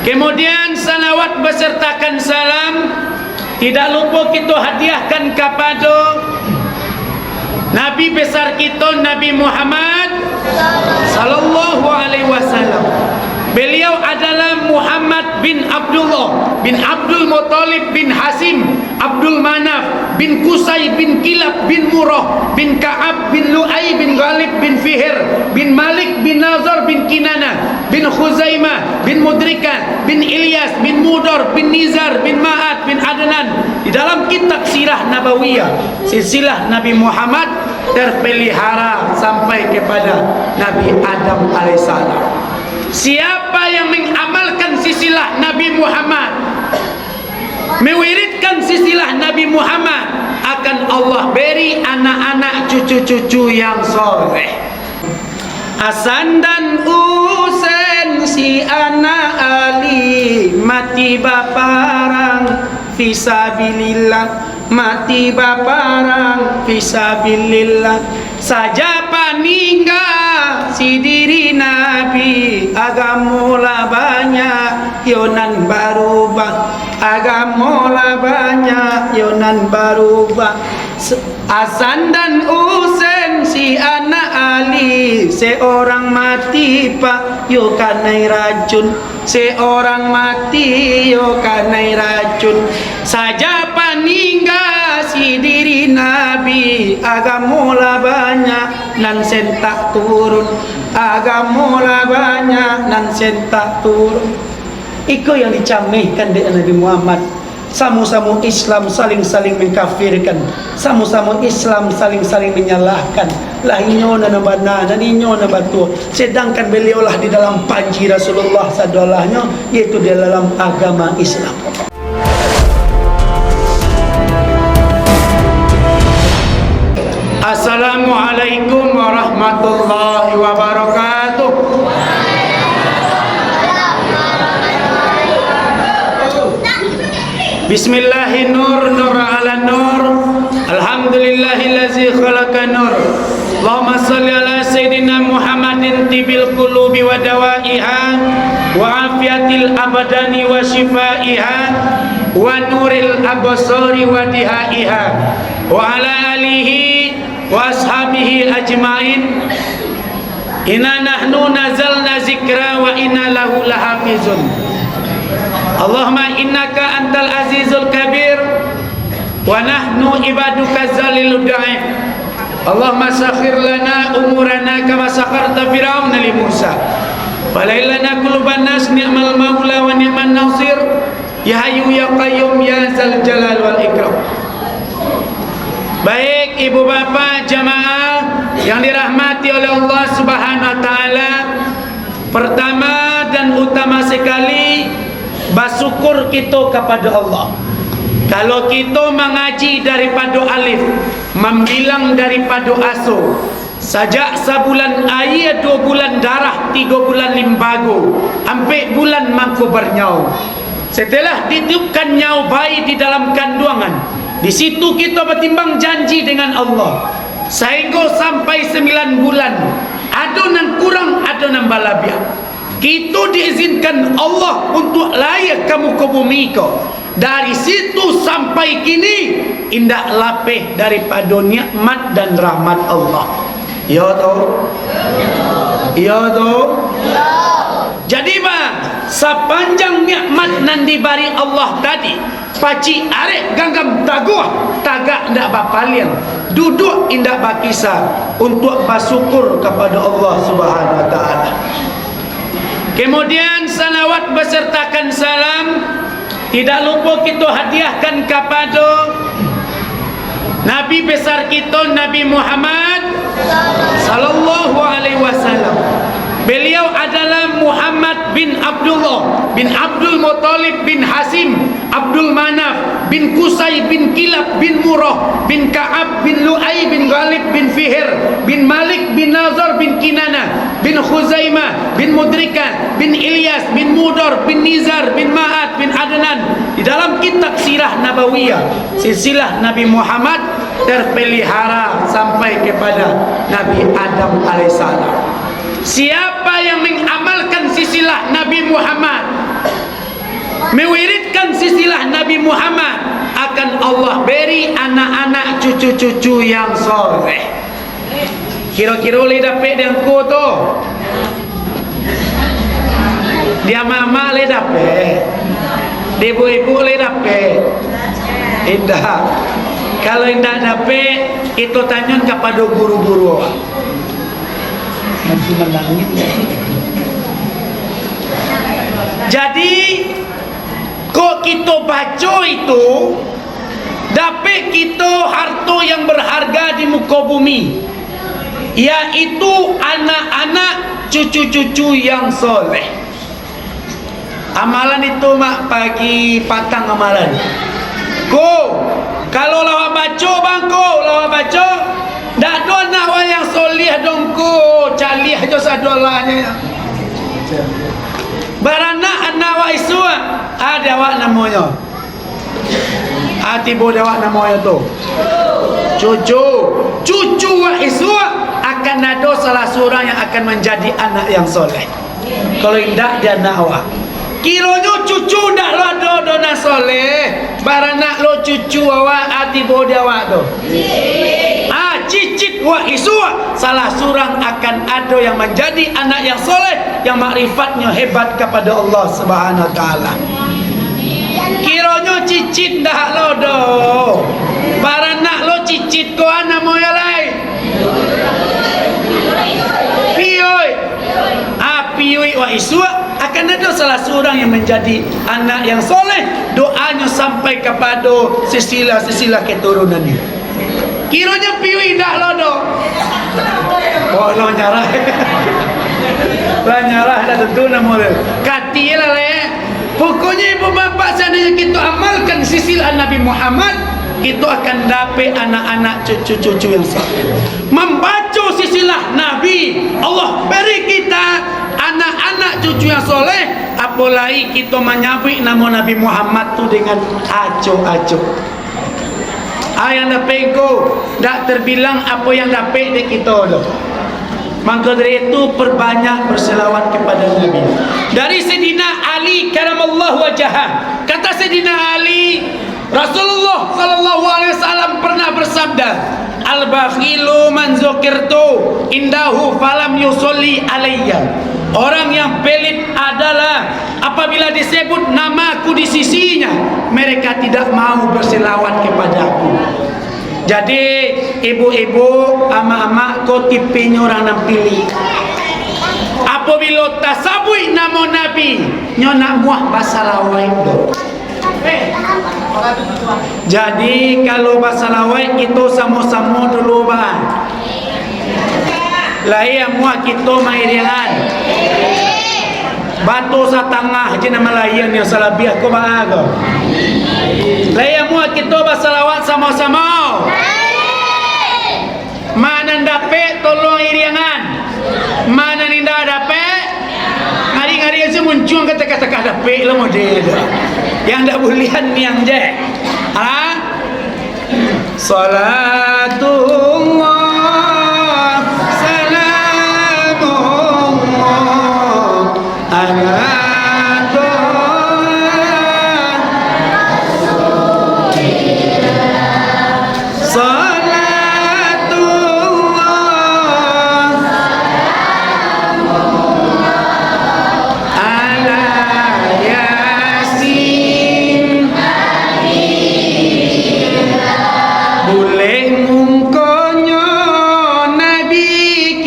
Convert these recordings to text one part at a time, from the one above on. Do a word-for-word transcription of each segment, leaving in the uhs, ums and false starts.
Kemudian, salawat besertakan salam tidak lupa kita hadiahkan kepada Nabi besar kita, Nabi Muhammad sallallahu alaihi wasallam. Beliau adalah Muhammad bin Abdullah bin Abdul Muttalib bin Hasyim Abdul Manaf bin Qusay bin Kilab bin Murrah bin Ka'ab bin Lu'ay bin Ghalib bin Fihir bin Malik bin Nadhar bin Kinanah bin Khuzaimah bin Mudrikah bin Ilyas bin Mudar bin Nizar bin Ma'ad bin Adnan. Di dalam kitab Sirah Nabawiyah, silsilah Nabi Muhammad terpelihara sampai kepada Nabi Adam alaihissalam. Siapa yang mengamalkan silsilah Nabi Muhammad, mewiridkan silsilah Nabi Muhammad, akan Allah beri anak-anak, cucu-cucu yang soleh. Hasan dan Husain, si anak Ali, mati baparang fisabilillah, mati baparang fisabilillah. Sajak paningga si diri Nabi, agamo lah banyak yo nan barubah, agamo lah banyak yo nan barubah. Se-, Hasan dan Husain, si anak Ali, seorang mati, Pak, yo kanai racun, seorang mati, yo kanai racun. Sajak paningga si diri Nabi, agamo lah banyak nan sentak turun, agamo lah banyak nan sentak turun. Iko yang dicamehkan dek Nabi Muhammad. Samo-samo Islam saling-saling mengkafirkan, samo-samo Islam saling-saling menyalahkan. Lah inyo nan bana, nan inyo nan batua. Sedangkan beliau lah di dalam panji Rasulullah sadolahnyo, yaitu di dalam agama Islam. Assalamualaikum warahmatullahi wabarakatuh. Bismillahi nur, nur ala nur. Alhamdulillahillazi khalaqa nur. Allahumma shalli ala Sayyidina Muhammadin tibil qulubi wa dawaiha, wa afiatil abdani wa syifaiha, wa nuril absari wa dihaiha, wa ala alihi wa ashabihi ajmain. Inna nahnu nazalna zikra wa inna lahu lahafizun. Allahumma innaka antal azizul kabir, wa nahnu ibaduka zalilud daif. Allahumma sakhir lana umurana kama sakharta Firauna li Musa. Falailana quluban nas ni'mal maula wa ni'man nasir. Ya Hayyu Ya Qayyum Ya Zal Jalal Wal Ikram. Baik, ibu bapak jamaah yang dirahmati oleh Allah Subhanahu wa Ta'ala, pertama dan utama sekali, basyukur kito kapado Allah. Kalau kito mangaji daripado alif, mambilang daripado aso, sajak sabulan aia, duo bulan darah, tigo bulan limbago, ampek bulan mangko barnyawo. Setelah ditiupkan nyawo bayi di dalam kanduangan, di situ kito batimbang janji dengan Allah, sainggo sampai sambilan bulan, ado nan kurang, ado nan balabiah. Kito diizinkan Allah untuak lahia ka muko bumi ko. Dari situ sampai kini, indak lapeh daripado nikmat dan rahmat Allah. Iyo toh? Iyo toh? Jadi, bang, sapanjang nikmat nan dibari Allah tadi, pacik arek ganggam taguah, tagak indak bapaliang, duduak indak bakisa, untuak basyukur kapado Allah Subhanahu wa Ta'ala. Kemudian, salawat besertakan salam tidak lupa kito hadiahkan kapado Nabi besar kito, Nabi Muhammad sallallahu alaihi wasallam. Beliau adalah Muhammad bin Abdullah bin Abdul Muttalib bin Hasyim Abdul Manaf bin Qusay bin Kilab bin Murrah bin Ka'ab bin Lu'ay bin Ghalib bin Fihir bin Malik bin Nadhar bin Kinanah bin Khuzaimah bin Mudrikah bin Ilyas bin Mudar bin Nizar bin Ma'ad bin Adnan. Di dalam kitab Sirah Nabawiyah, silsilah Nabi Muhammad terpelihara sampai kepada Nabi Adam alaihissalam. Siapa yang mengamalkan silsilah Nabi Muhammad, Mewiridkan silsilah Nabi Muhammad, akan Allah beri anak-anak cucu-cucu yang soleh. Kiro-kiro lai dapek di angku tu? Di amak-amak lai dapek? Di ibuk-ibuk lai dapek? Indak. Kalau indak dapek, kito tanyoan kapado guru-guru. Masih manangih. Jadi, kok kito baco itu, dapek kito harto yang berharga di muko bumi, yaitu anak-anak, cucu-cucu yang soleh. Amalan itu, mak, pagi patang amalan. Ko, kalau lah awak baco, bang, ko, lah awak baco, dak ado anak awak yang soleh, dong, ko, caliah jo sadolahnyo. Baranak anak awak isuak, ado awak namonyo. Ah, tibo di awak namonyo tu. Cucu. Cucu wak isuak akan ado salah surang yang akan manjadi anak yang soleh. Kalau indak di anak awak. Kironyo cucu ndak lo ado doh nan soleh, baranak lo cucu awak, ah, tibo di awak tu. Ah, cicit wak isuak, salah surang akan ado yang manjadi anak yang soleh, yang makrifatnyo hebat kapado Allah Subhanahu wa Taala. Kironyo cicit ndak lo doh. Baranak lo cicit ko, a namonyo lai? Piuik. A, piuik wak isuak akan ado salah surang yang manjadi anak yang soleh, doanyo sampai kapado silsilah-silsilah keturunannyo. Kironyo piuik indak lo doh. Oh, lah manyarah. Lah manyarah, dak tantu namo tu. Kati lah, leh. Pokoknyo, ibu bapak, seandainyo kito amalkan silsilah Nabi Muhammad, kito akan dapek anak-anak, cucu-cucu yang saleh. Mambaco silsilah Nabi, Allah beri kita anak-anak, cucu yang saleh, apo lai kito manyabuik namo Nabi Muhammad tu dengan acok-acok. Ah, yang dapek ko, dak terbilang apo yang dapek dek kito tu. Mangko dari itu, perbanyak berselawat kepada Nabi. Dari Sayyidina Ali karamallahu wajhah, kata Sayyidina Ali, Rasulullah sallallahu alaihi wasallam pernah bersabda, "Al-bakhilu man dzukirtu indahu falam yusalli alayya." Orang yang pelit adalah apabila disebut namaku di sisinya, mereka tidak mau berselawat kepadaku. Jadi, ibu-ibu, amak-amak, ko tipinyo urang nan pilik. Apabilo tasabuik namo Nabi, nyo ndak muah basalawaik doh. Jadi, kalau basalawaik, kito samo-samo dulu, bah. Lai amuah kito mairiangan. Bato satangah je nan malahian, yang salabiah ko baa ko. Lai amuah kito basalawat samo-samo. Ma nan dapek, tolong iriangan. Ma nan indak dapek, ngari-ngari se muncuang ka takah-takah dapek lah model tu. Yang ndak buliah niang je. Ha? Salatullah, salamullah, ala toha Rasulillah. Salatullah, salamullah, ala Yasin. Bulek mungkonyo Nabi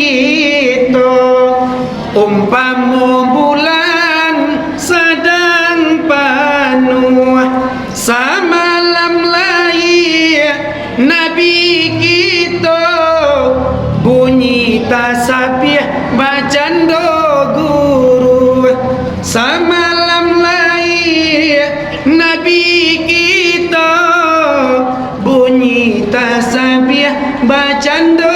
kito, umpamo bulan sadang panuah. Samalam lai Nabi kito bunyi tasabiah bacando guru. Samalam lai Nabi kito bunyi tasabiah bacando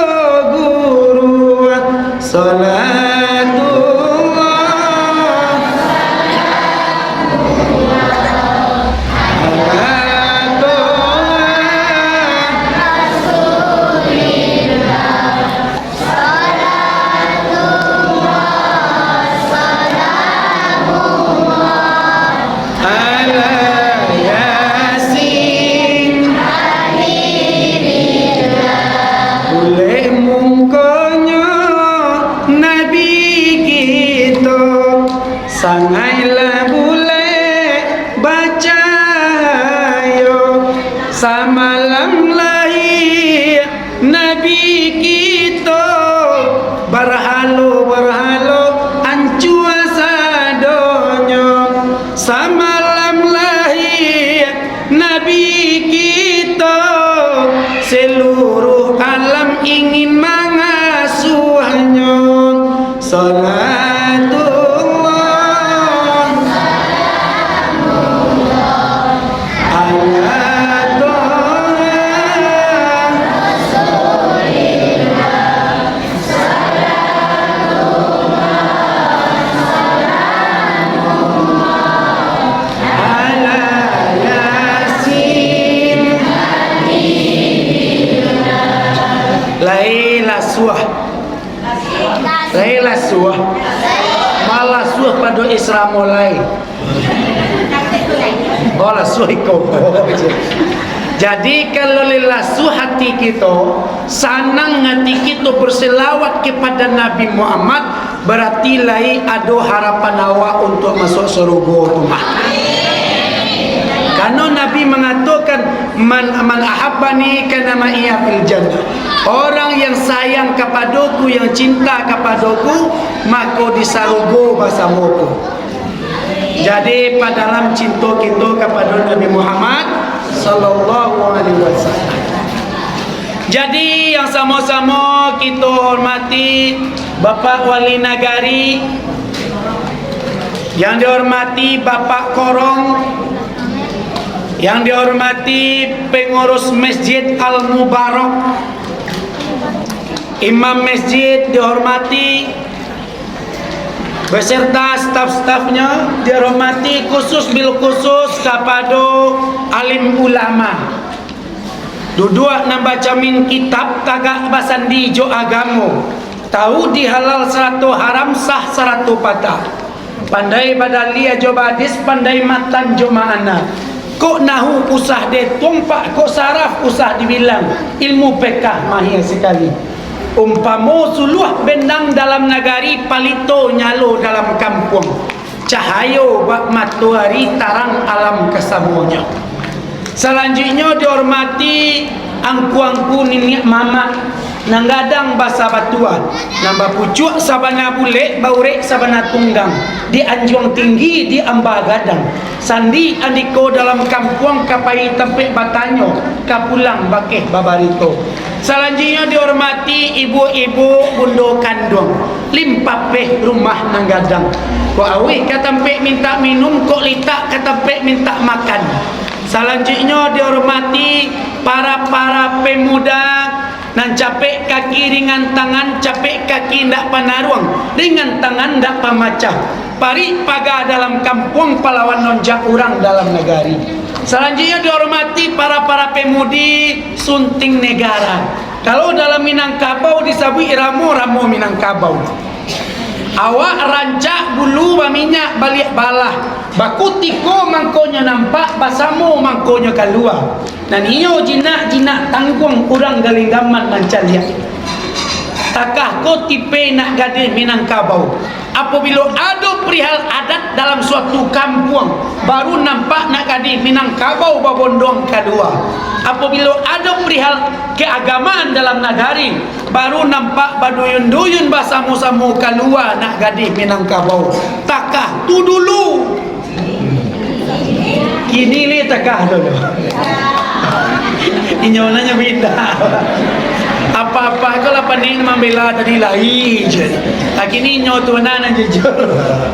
guru. Salatullah, salamullah, ala Lah bulek bacahayo, samalam lahia Nabi kito, barhalo-barhalo ancua sadonyo. Samalam lahia Nabi kito, seluruh alam ingin mangasuahnyo. Salatullah, salamullah, ala Toha Rasulillah. Salatullah, salamullah, ala Yasin. Lai lasuah. Lai lasuah. Malasuah pado Isra mulai. Oh, lasuah iko. Jadi, kalau lai lasuah hati kito, sanang hati kito berselawat kepada Nabi Muhammad, berarti lai ado harapan awak untuk masuk sarugo tu mah. Karano Nabi mangatokan, "Man, man ahabbani kana ma'iya fil jannah." Orang yang sayang kapadoku, yang cinta kapadoku, mako di sarugo basamoku. Jadi, padalam cinto kito kapado Nabi Muhammad sallallahu alaihi wasallam. Jadi, yang samo-samo kito hormati Bapak Wali Nagari, yang dihormati Bapak Korong, yang dihormati pengurus Masjid Al Mubarok, Imam Masjid dihormati, beserta staf-stafnyo, dihormati khusus bil khusus kapado alim ulama. Duduak nan bacamin kitab, tagak basandi jo agamo, tahu di halal sarato haram, sah sarato patah. Pandai badaliah jo baadis, pandai matan jo ma'ana. Kok nahu usah dietong, Pak, kok saraf usah dibilang, ilmu pekah mahia sakali. Umpamo suluah bendang dalam nagari, palito nyalo dalam kampuang. Cahayo bak matoari, tarang alam kasamonyo. Salanjuiknyo dihormati angku-angku, niniak mamak, nan gadang basa batua, nan bapucuak sabana bulek, baurek sabana tunggang, di anjuang tinggi, di amba gadang. Sandi andiko dalam kampuang, ka pai tampek batanyo, ka pulang bakeh babarito. Salanjuiknyo dihormati ibu-ibu, bundo kanduang, limpapeh rumah nan gadang. Kok auih ka tampek mintak minum, kok litak ka tampek mintak makan. Salanjuiknyo dihormati para-para pemuda, nan capek kaki ringan tangan, capek kaki ndak panaruang, ringan tangan ndak pamacah. Parik paga dalam kampuang, palawan nonjak urang dalam nagari. Salanjuiknyo dihormati para-para pemudi sunting negara. Kalau dalam Minangkabau disabuik ramo, ramo Minangkabau. Awak rancak bulu baminyak baliak balah, bakutiko mangkonyo nampak, basamo mangkonyo kalua. Nan iyo jinak-jinak tangguang, urang Galinggaman mancaliak. Takah ko tipe nak gadih Minangkabau. Apabilo ado perihal adat dalam suatu kampuang, baru nampak nak gadih Minangkabau babonduang kalua. Apabilo ado perihal keagamaan dalam nagari, baru nampak baduyun-duyun basamo-samo kalua nak gadih Minangkabau. Takah tu dulu. Kini lai takah tu. Inyo nanyo bida. Apa-apa ko lah pandai mambela tadi lai je. Kini inyo tu nan jujur.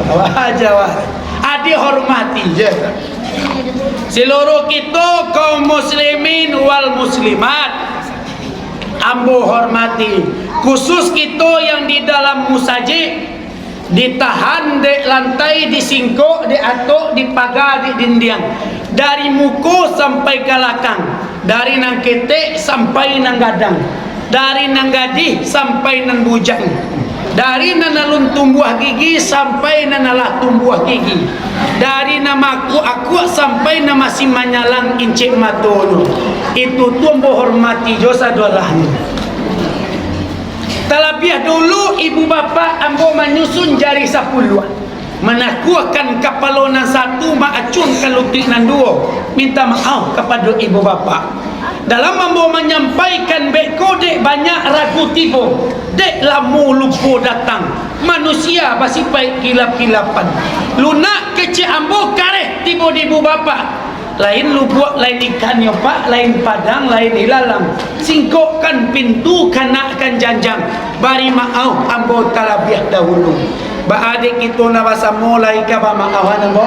Wah, jawab. Adi hormati je. Seluruh kito kaum muslimin wal muslimat, ambo hormati, khusus kito yang di dalam musajik, ditahan dek lantai, disingkok dek atok, dipaga dek dindiang, dari muko sampai ka lakang, dari nan ketek sampai nan gadang, dari nan gadih sampai nan bujang, dari nan alun tumbuah gigi sampai nan alah tumbuah gigi, dari nan akuak-akuak sampai nan masih manyalang incek matonyo. Itu tu ambo hormati jo sadolahnyo. Talabiah dulu ibu bapak ambo manyusun jari sapuluah. Manakuakan kapalo nan satu, maacuangkan lutuik nan duo, minta maaf kapado ibu bapak. Dalam ambo manyampaikan beko, dek banyak ragu tibo, dek lamo lupo datang. Manusia basipaik kilap-kilapan. Lunak kecek ambo kareh tibo di ibu bapak. Lain lubuak, lain ikannyo, Pak, lain padang, lain ilalang. Singkokkan pintu, kanakkan janjang. Bari maaf ambo talabiah dahulu. Baa dek kito nan basamo lai ka bamaafan ambo?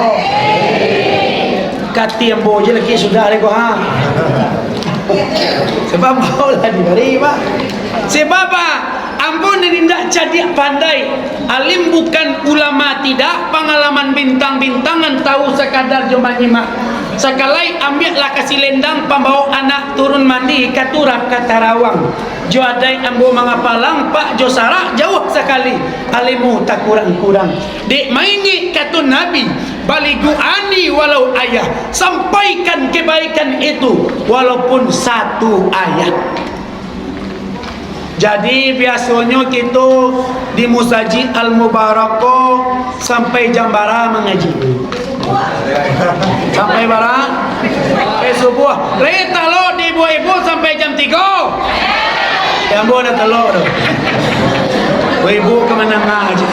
Kati ambo je lagi sudah dek ko, ha. Sebab ambo lah dibari, Pak. Sebab, Pak, ambo nan indak cadiak pandai. Alim bukan, ulama tidak, pangalaman bintang-bintang nan tahu sakadar jo manyimak. Sakalai ambiaklah ka silendang, pambawo anak turun mandi ka turap ka tarawang. Jo adaik ambo mangapalang, Pak, jo sarak jauah sakali, alimu takurang-kurang. Dek maingek kato Nabi, "Balighu anni walau ayah," sampaikan kebaikan itu walaupun satu ayat. Jadi, biasonyo kito di Musajik Al-Mubarakah sampai jam bara mangaji? Sampai bara? Sampai subuah. Lai talok di ibu-ibu sampai jam tigo? Jam ambo dah talok tu. Ibu-ibu ka manangah aja.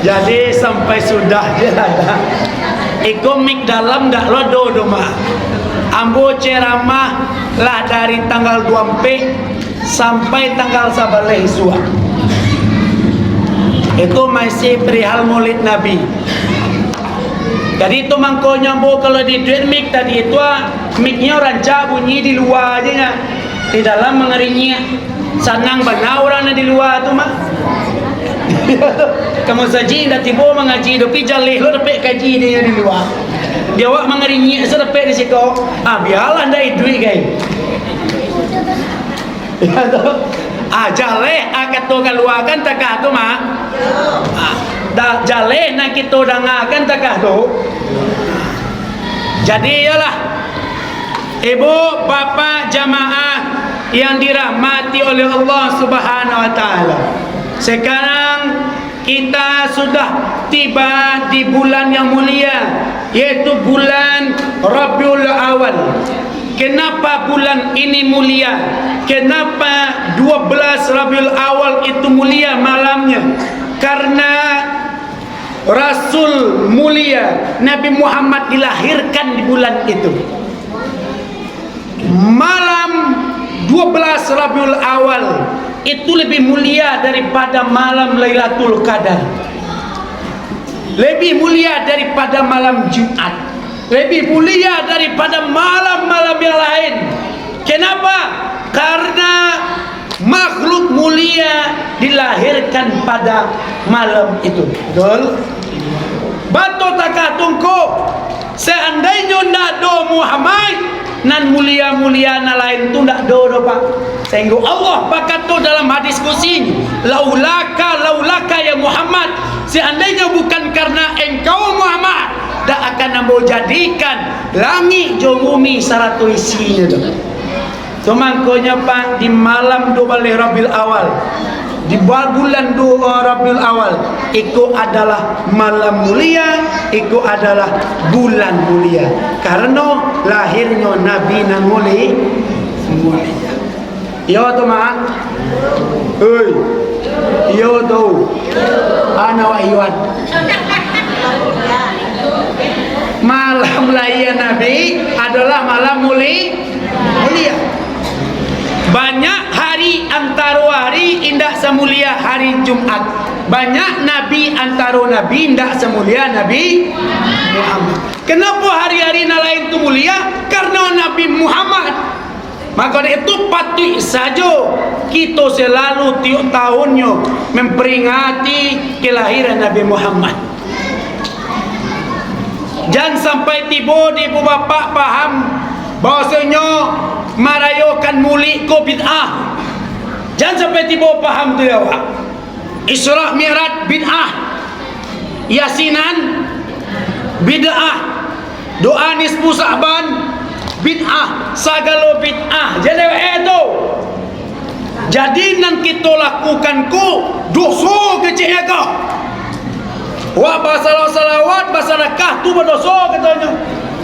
Jadi, sampai sudah je lah. Iko mik dalam dak lo do, do, Mak. Ambo ceramah lah dari tanggal dua ampek sampai tanggal sabaleh isuak. Itu masih perihal Maulid Nabi. Jadi, itu mangkonyo ambo kalau di duit mik tadi itu, ah, miknyo rancak bunyi di lua aja nya. Di dalam mangarinyiak. Sanang bana urang nan di lua tu mah. Ka musajik indak tibo mangaji, tapi jaleh lo dapek kaji di, di lua. Di awak mangarinyiak sa dapek di siko. Ah, bialah ndak iduik, gai. Ah, jaleh, ah, kato kaluakan takah tu mah. Ah, da-, jaleh nan kito dangakan takah tu. Jadi, iyolah. Ibu, bapak, jamaah yang dirahmati oleh Allah Subhanahu wa Ta'ala. Sekarang kita sudah tiba di bulan yang mulia, yaitu bulan Rabiul Awal. Kenapa bulan ini mulia? Kenapa dua belas Rabiul Awal itu mulia malamnya? Karena Rasul mulia Nabi Muhammad dilahirkan di bulan itu. Malam dua belas Rabiul Awal itu lebih mulia daripada malam Lailatul Qadar. Lebih mulia daripada malam Jumat. Lebih mulia daripada malam-malam yang lain. Kenapa? Karena makhluk mulia dilahirkan pada malam itu. Betul? Batua takah tu ngko, seandainyo ndak ado Muhammad, nan mulia-mulia nan lain tu ndak ado doh, Pak. Sahinggo Allah bakato dalam hadis qudsi, "Laulaka, laulaka ya Muhammad, seandainyo bukan karena engkau Muhammad, dak akan Ambo jadikan langik jo bumi sarato isinyo tu." Tu mangkonyo, Pak, di malam dua baleh Rabiul Awal, di ba-, bulan dua Rabiul Awal, iko adalah malam mulia, iko adalah bulan mulia. Karano lahirnyo Nabi nan muli-, mulia. Iyo tu, Mak? Hei. Iyo tu. Ana wak Iwan. Malam lahia Nabi adalah malam muli-, mulia. Banyak hari antaro hari indak samulia hari Jumat. Banyak nabi antaro nabi indak samulia Nabi Muhammad. Kenapa hari-hari nan lain tu mulia? Karena Nabi Muhammad. Mako dari itu, patuik sajo kito selalu tiok tahunnyo memperingati kelahiran Nabi Muhammad. Jan sampai tibo di ibu bapak paham bahwasonyo marayokan Maulid ko bid'ah. Jan sampai tibo paham tu di awak. Isra Mi'raj bid'ah. Yasinan bid'ah. Doa nisfu Sa'ban bid'ah. Sagalo bid'ah. Jadi, eh, tu. Jadi, nan kito lakukan ko doso keceknyo ko. Wak basalawat-salawat, basadakah tu badoso, katonyo.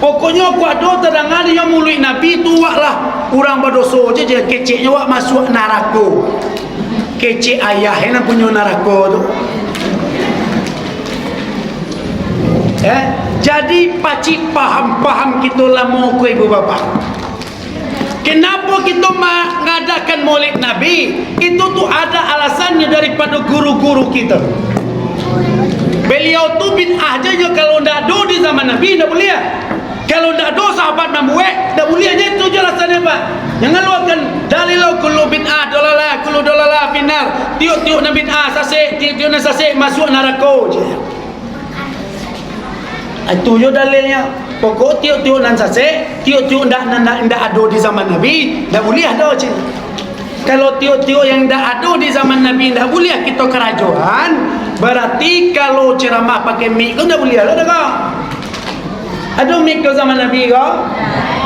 Pokoknyo, kok ado tadanga di muluik Nabi tu, wak lah urang badoso je, je keceknyo wak masuak narako. Kecek ayah nan punyo narako tu. Eh, jadi pacik paham-paham kito lamo ko, ibu bapak. Kenapo kito mangadakan Maulid Nabi? Itu tu ada alasannyo daripado guru-guru kito. Baliau tu bid'ah je nyo, kalau ndak ado di zaman Nabi, ndak buliah. Kalau ndak ado sahabat mambuek, ndak buliah je, itu je alasannyo, Pak. Jan ngaluakan dalil, "Kullu bid'ah dolalah, kullu dolalah finnar." Tiok-tiok nan bid'ah sasek, tiok-tiok nan sasek masuak narako je. Itu yo dalilnyo. Pokok tiok-tiok nan sasek, tiok-tiok ndak, ndak, ndak, ndak ado di zaman Nabi, ndak buliah doh, cik. Kalau tiok-tiok yang ndak ado di zaman Nabi ndak buliah kito karajoan, barati kalau ceramah pakai mik ko ndak buliah lo doh ko. Ado mik ko zaman Nabi ko?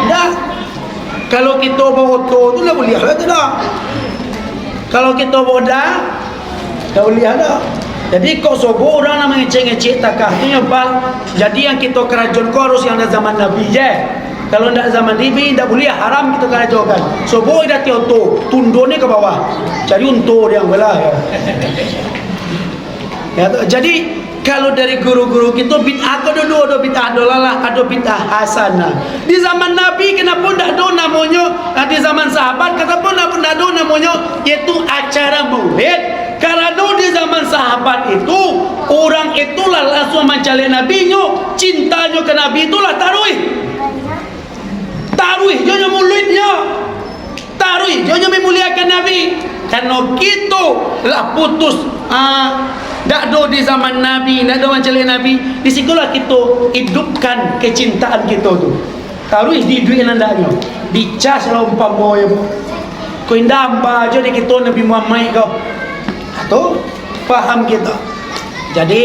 Ndak. Kalau kito bawa oto tu ndak buliah lo tu doh. Kalau kito bawa da, Ndak buliah doh. Jadi, kok sobo urang nan mangecek-ngecek takah tu nyo, Pak. Jadi, yang kito karajoan ko harus yang dari zaman Nabi je. Kalau ndak zaman Nabi, ndak buliah, haram kito karajokan. Sobo dah tiok tu, tundun ni ka bawah. Cari unto dia, balah, ya. Ya, tu. Jadi, kalau dari guru-guru kito, bid'ah ko ado duo, ado bid'ah dolalah, ado bid'ah hasanah. Di zaman Nabi, kenapo ndak ado namonyo, ah, di zaman sahabat, kenapo ndak, ndak ado namonyo, yaitu acara maulid? Karano di zaman sahabat itu, urang itu lah lansuang mancaliak Nabi nyo, cintanyo ka Nabi tu lah taruih. Taruih jo nyo muluidnyo. Taruih jo nyo mamuliakan Nabi. Karano kito lah putus, ah, ndak ado di zaman Nabi, ndak ado mancaliak Nabi. Di sikolah kito idupkan kecintaan kito tu. Taruih di iduik nan andaknyo. Dicas lah umpamo yo. Ko indak amba jo di kito Nabi Muhammad ko. Tu, paham kito. Jadi,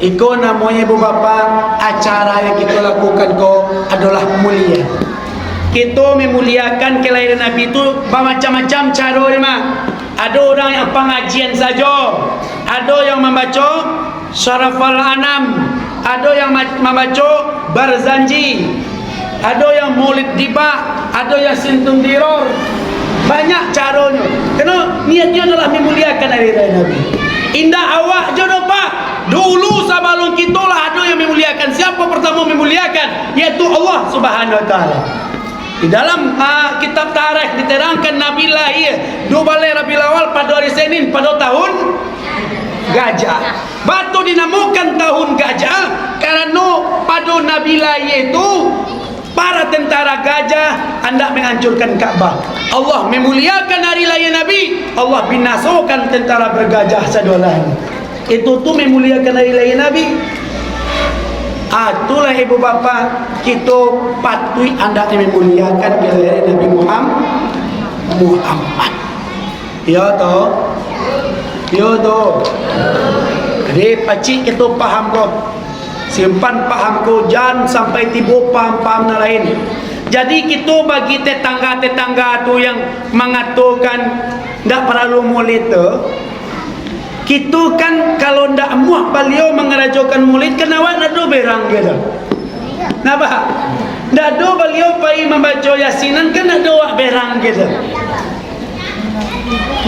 iko namonyo, ibu bapak, acara yang kito lakukan ko adolah mulia. Kito mamuliakan kelahiran Nabi tu bamacam-macam caro, Mak. Ado urang yang pangajian sajo, ado yang mambaco Syarafal Anam, ado yang ma-, mambaco Barzanji, ado yang Maulid Dibak, ado yang Sintun Diror. Banyak caronyo. Karano niatnyo adalah mamuliakan hari raya Nabi. Indak awak jo doh, Pak. Dulu sabalun kito lah ado yang mamuliakan. Siapo partamo mamuliakan? Yaitu Allah Subhanahu Wa Taala. Di dalam, ah, kitab tarikh diterangkan Nabi lahia duo baleh Rabiul Awal pado ari Senin pado tahun gajah. Batua dinamokan tahun gajah, karano pado Nabi lahia tu, para tentara gajah handak manghancurkan Ka'bah. Allah mamuliakan hari lahia Nabi, Allah binasokan tentara bagajah sadolahnyo. Itu tu mamuliakan hari lahia Nabi. Ah, itulah ibu bapak, kito patuik andaknyo mamuliakan kelahiran Nabi Muham-, Muhammad. Iyo toh? Iyo toh? Jadi, pacik kito paham ko. Simpan paham ko, jan sampai tibo paham-paham nan lain. Jadi, kito bagi tetangga-tetangga tu yang mangatokan ndak paralu mulid tu, kito kan kalau ndak amuah baliau mangarajokan mulid, kan awak ndak ado berang gitu. Napa? Ndak ado baliau pai mambaco Yasinan, kan ndak ado awak berang gitu.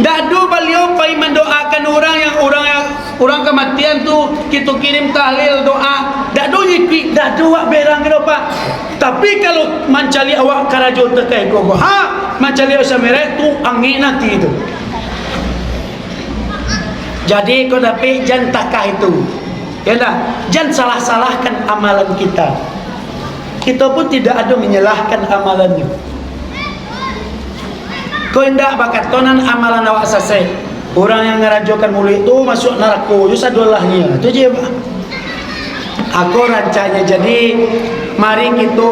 Ndak ado baliau pai mandoakan urang yang, urang yang, urang kamatian tu, kito kirim tahlil, doa. Ndak ado ikuik, ndak ado awak berang gitu, Pak. Tapi kalau mancaliak awak karajo takah iko ko, ha, mancaliak Ustaz Merek tu angek ati tu. Jadi, ko dapik jan takah itu. Ya ndak? Jan salah-salahkan amalan kita. Kita pun tidak ada menyalahkan amalannya. Ko indak bakato nan amalan awak sasek. Urang yang ngarajokan mulid tu masuak narako jo sadolahnyo. Tu je, Pak. Ako rancaknyo. Jadi, mari kito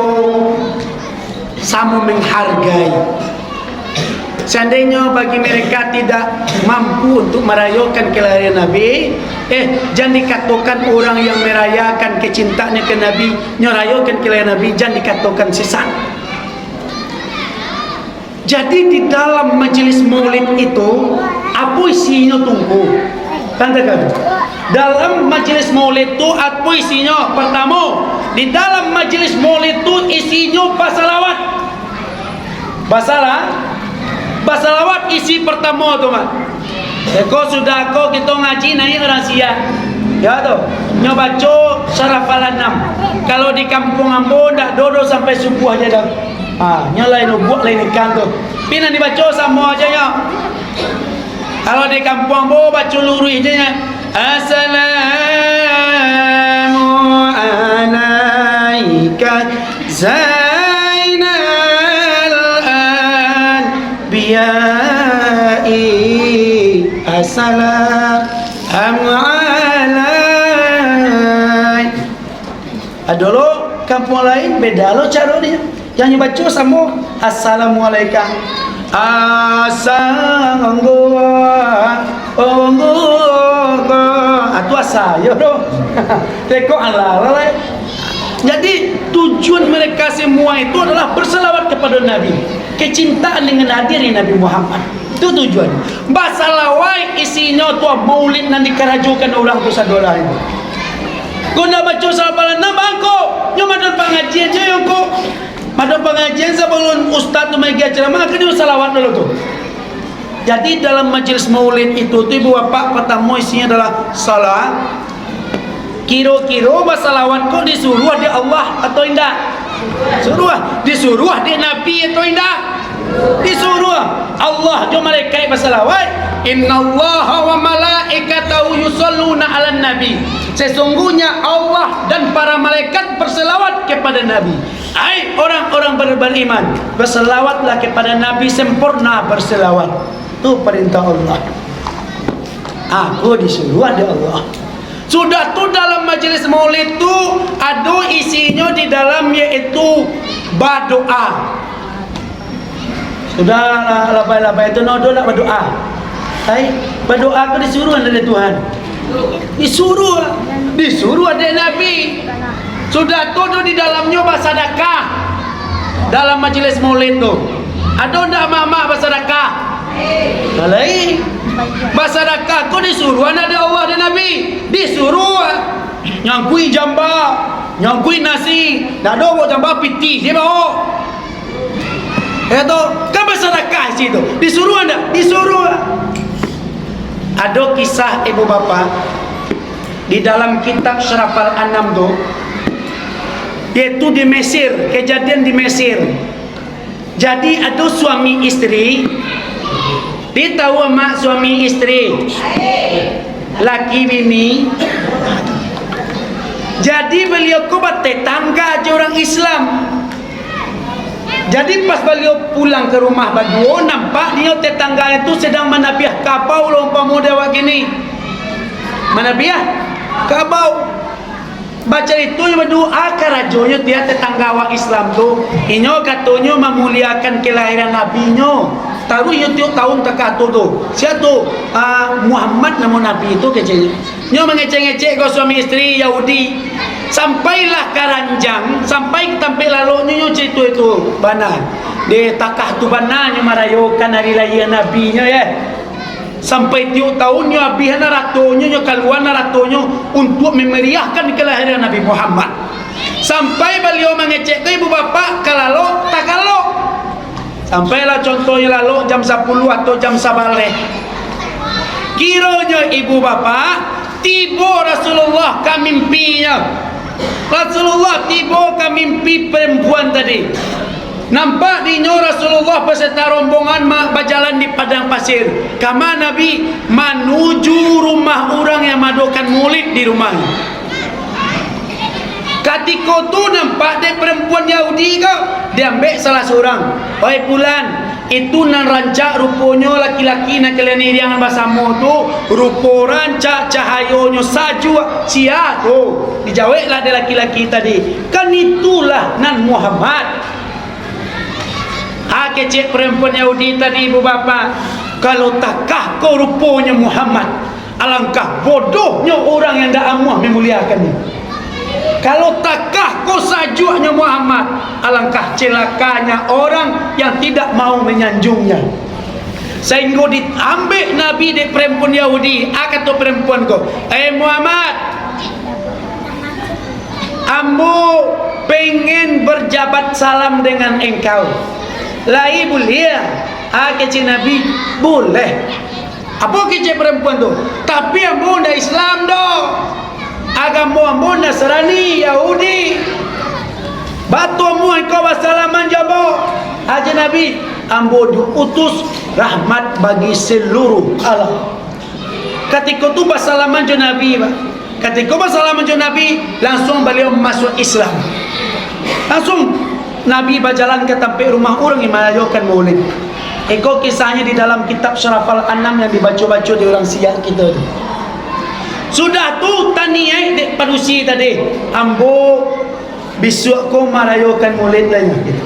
samo menghargai. Seandainyo bagi mereka tidak mampu untuk merayakan kelahiran Nabi, eh, jan dikatokan urang yang merayakan kecintaannya ke Nabi, nyo rayakan kelahiran Nabi, jan dikatokan sesat. Jadi, di dalam majelis maulid itu, apo isinyo tu, Ngku? Tantikan. Dalam majelis maulid tu, apo isinyo? Partamo, di dalam majelis maulid tu isinyo basalawat. Basala-, basalawat isi partamo tu, Mak. Iko sudah ko kito ngaji naiak urang siang. Yo tu. Nyo baco surah Al-An'am. Kalau di kampuang ambo ndak doh sampai subuah se doh. Ha, nyo lai nubuak lai nikah tu. Tapi nan dibaco samo ajo nyo. Kalau di kampuang ambo baco luruih se nyo. Assalamu alaika Zainal anbiya'i, assalamu alaik. Ado lo kampuang lain, beda lo caro dia. Yang nyo baco samo, "Assalamualaika." Asa, onggo, onggo, onggo. Ah, tu asa, yo, doh. Teko ala, ala, lai. Jadi, tujuan mereka semua itu adalah berselawat kepada Nabi. Kecintaan dengan hadirnya Nabi Muhammad. Itu tujuan. Basalawat isinyo tu maulid nan dikarajokan urang tu sadolah itu. Ko ndak baco sabalah nan bangko, nyo madon pangajian je yo ko. Madon pangajian sabalun ustaz tu maigi ceramah, kan nyo salawat dulu tu. Jadi, dalam majelis maulid itu tu, ibu bapak, partamo isinyo adalah salat. Kiro-kiro basalawat ko disuruah dek Allah atau indak? Suruah. Disuruah dek Nabi atau indak? Disuruah. Allah jo malaikat basalawat. "Innallaha wa malaikatahu yusholluna 'alan nabi." Sesungguhnya Allah dan para malaikat berselawat kepada Nabi. Hai orang-orang ber-, beriman, berselawatlah kepada Nabi, sempurna berselawat. Tu perintah Allah. Aku disuruh dek Allah. Sudah tu, dalam majelis maulid tu ado isinyo di dalam, yaitu badoa. Sudah lah, labai-labai tu, nodo nak badoa. Hai, badoa tu disuruah dari Tuhan. Disuruah, disuruah dek Nabi. Sudah tu, tu di dalamnyo basadakah. Dalam majelis maulid tu, ado ndak mak-mak basadakah? Alai, basadakah ko disuruah ndak dek Allah dan Nabi? Disuruah. Nyangkuik jamba, nyangkuik nasi, ndak ado baok jamba, pitih se baok. Ya to, kan basadakah situ. Disuruah ndak? Disuruah. Ado kisah, ibu bapak, di dalam kitab Syarafal Anam tu, yaitu di Mesir, kejadian di Mesir. Jadi, ado suami istri, di tahu amak suami istri, laki bini. Jadi, baliau ko batetangga jo urang Islam. Jadi, pas baliau pulang ka rumah baduo, nampak dek inyo tetangga itu sadang manabiah kabau, lah umpamo dek awak kini. Manabiah kabau. Bacarito inyo baduo, ah, karajonyo tiok tetangga awak Islam tu. Inyo katonyo mamuliakan kelahiran nabinyo. Taruih inyo tiok tahun takato tu. Sia tu? Ah, Muhammad namo nabi tu, keceknyo. Nyo mangecek-ngecek ko suami istri Yahudi. Sampailah ka ranjang, sampai ka tampek laloknyo, nyo carito itu bana. Deh, takah tu bana nyo marayokan hari lahia nabinyo, yo. Sampai tiok tahun nyo abihan aratonyo, nyo kaluan aratonyo untuak mamariahkan kalahiran Nabi Muhammad. Sampai baliau mangecek ko ibu bapak ka lalok, takalok. Sampailah contohnyo lalok jam sapuluah atau jam sabaleh. Kironyo ibu bapak, tibo Rasulullah ka mimpinyo. Rasulullah tibo ka mimpi perempuan tadi. Nampak dek inyo Rasulullah beserta rombongan ma-, bajalan di padang pasir. Kama Nabi? Manuju rumah urang yang maadokan maulid di rumahnyo. Katiko tu nampak dek perempuan Yahudi ko, diambek salah surang. "Oi Pulan, itu nan rancak ruponyo laki-laki nan kalian iriang basamo tu, rupo rancak cahayonyo sajuak, sia tu?" Dijaweklah dek laki-laki tadi, "Kan itulah nan Muhammad." Ah, kecek perempuan Yahudi tadi, ibu bapak, "Kalau takah ko ruponyo Muhammad, alangkah bodohnyo urang yang ndak amuah mamuliakannyo." Kalau takah ko sajuaknyo Muhammad, alangkah celakanya orang yang tidak mau menyanjungnya. Sainggo diambek Nabi dek perempuan Yahudi, a kato perempuan ko, "Eh Muhammad, ambo pengen berjabat salam dengan engkau. Lai buliah?" A kecek Nabi, "Buliah." Apo kecek perempuan tu? "Tapi ambo ndak Islam doh. Agamo ambo Nasrani, Yahudi. Baa tu amuah engkau basalaman jo ambo?" Aja Nabi, "Ambo diutus rahmat bagi seluruh alam." Katiko tu basalaman jo Nabi, Pak. Katiko basalaman jo Nabi, langsuang baliau masuak Islam. Langsuang Nabi bajalan ka tampek rumah urang yang marayokan Maulid. Iko kisahnyo di dalam kitab Syarafal Anam yang dibaco-baco di urang siak kito tu. Sudah tu taniaik dek padusi tadi, "Ambo bisuak ko marayokan Maulid lai," gitu.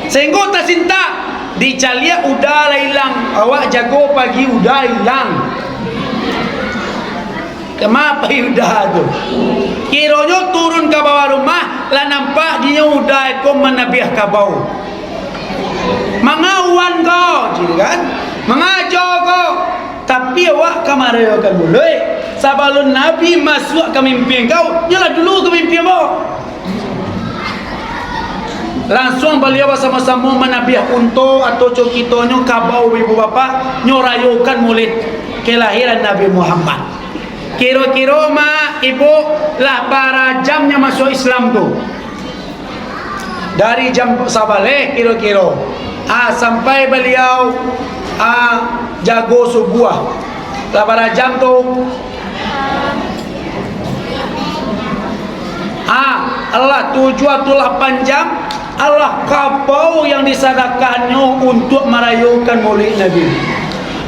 Sainggo tasintak, dicaliak uda lah ilang, awak jago pagi uda ilang. Kama pai uda tu? Kironyo turun ka bawah rumah, lah nampak dinyo uda ko manabiah kabau. "Manga wan ko?" cik kan? "Manga ajo ko?" "Tapi awak ka marayokan Maulid, sabalun Nabi masuak ka mimpi angkau, nyo lah dulu ka mimpi ambo." Langsuang baliau basamo-samo manabiah unto atau co kitonyo kabau ibu bapak, nyo rayokan Maulid kelahiran Nabi Muhammad. Kiro-kiro, Mak, Ibu, lah bara jam nyo masuak Islam tu? Dari jam sabaleh kiro-kiro, ah, sampai baliau, ah, jago subuah. Lah bara jam tu? Ah, alah tujuah atau lapan jam, alah kabau yang disadakahannyo untuak marayokan Maulid Nabi.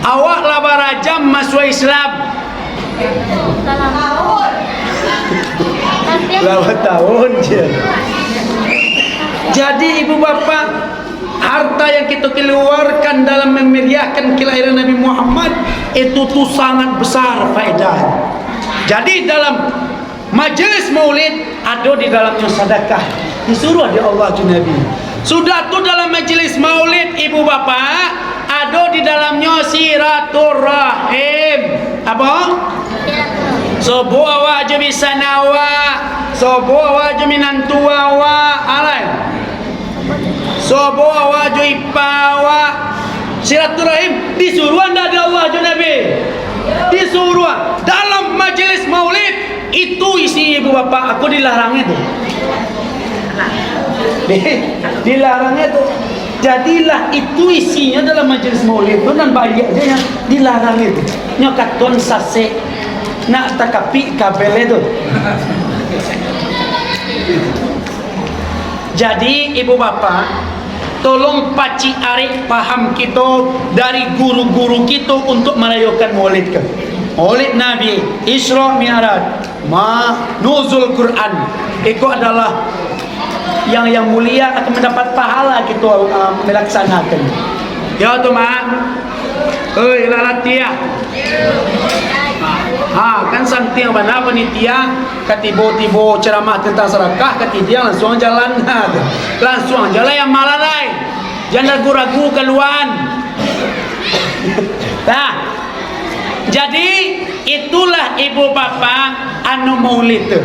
Awak lah bara jam masuak Islam? Salam. Lah batahun je. Jadi, ibu bapak, harta yang kita keluarkan dalam memeriahkan kelahiran Nabi Muhammad, itu tu sangat besar faedah. Jadi, dalam majelis maulid, ado di dalamnyo sadakah, disuruah dek Allah jo Nabi. Sudah tu, dalam majelis maulid, ibu bapak, ado di dalamnyo silaturahim. Apo? Sobo awak jo bisan awak, sobo awak jo minantu awak, alai. Sobo awak jo ipa awak. Silaturahim disuruah ndak dek Allah jo Nabi? Disuruah. Dalam majelis maulid, itu isi ibu bapak, aku dilarang itu. Di-, dilarang itu. Jadilah itu isinya dalam majelis maulid tu, nan baiak je yang dilarang itu. Nyo katon sasek, nak takapik kabel itu. Jadi, ibu bapak, tolong pacik arek paham kito dari guru-guru kito untuk marayokan maulid ko. Maulid Nabi, Isra Mi'raj, ma-, Nuzul Quran. Iko adalah yang, yang mulia akan mendapat pahala kito, uh, melaksanakan. Yo tu, Mak. Oi, lah latiah. Ha, kan santiang bana panitia, ka tibo-tibo ceramah tentang sadakah, ka tidiang langsuang jalan. Ha, tu. Langsuang jalan yang malalai. Jan ragu-ragu kaluaan. Nah, jadi itulah ibu bapa anu maulid tu.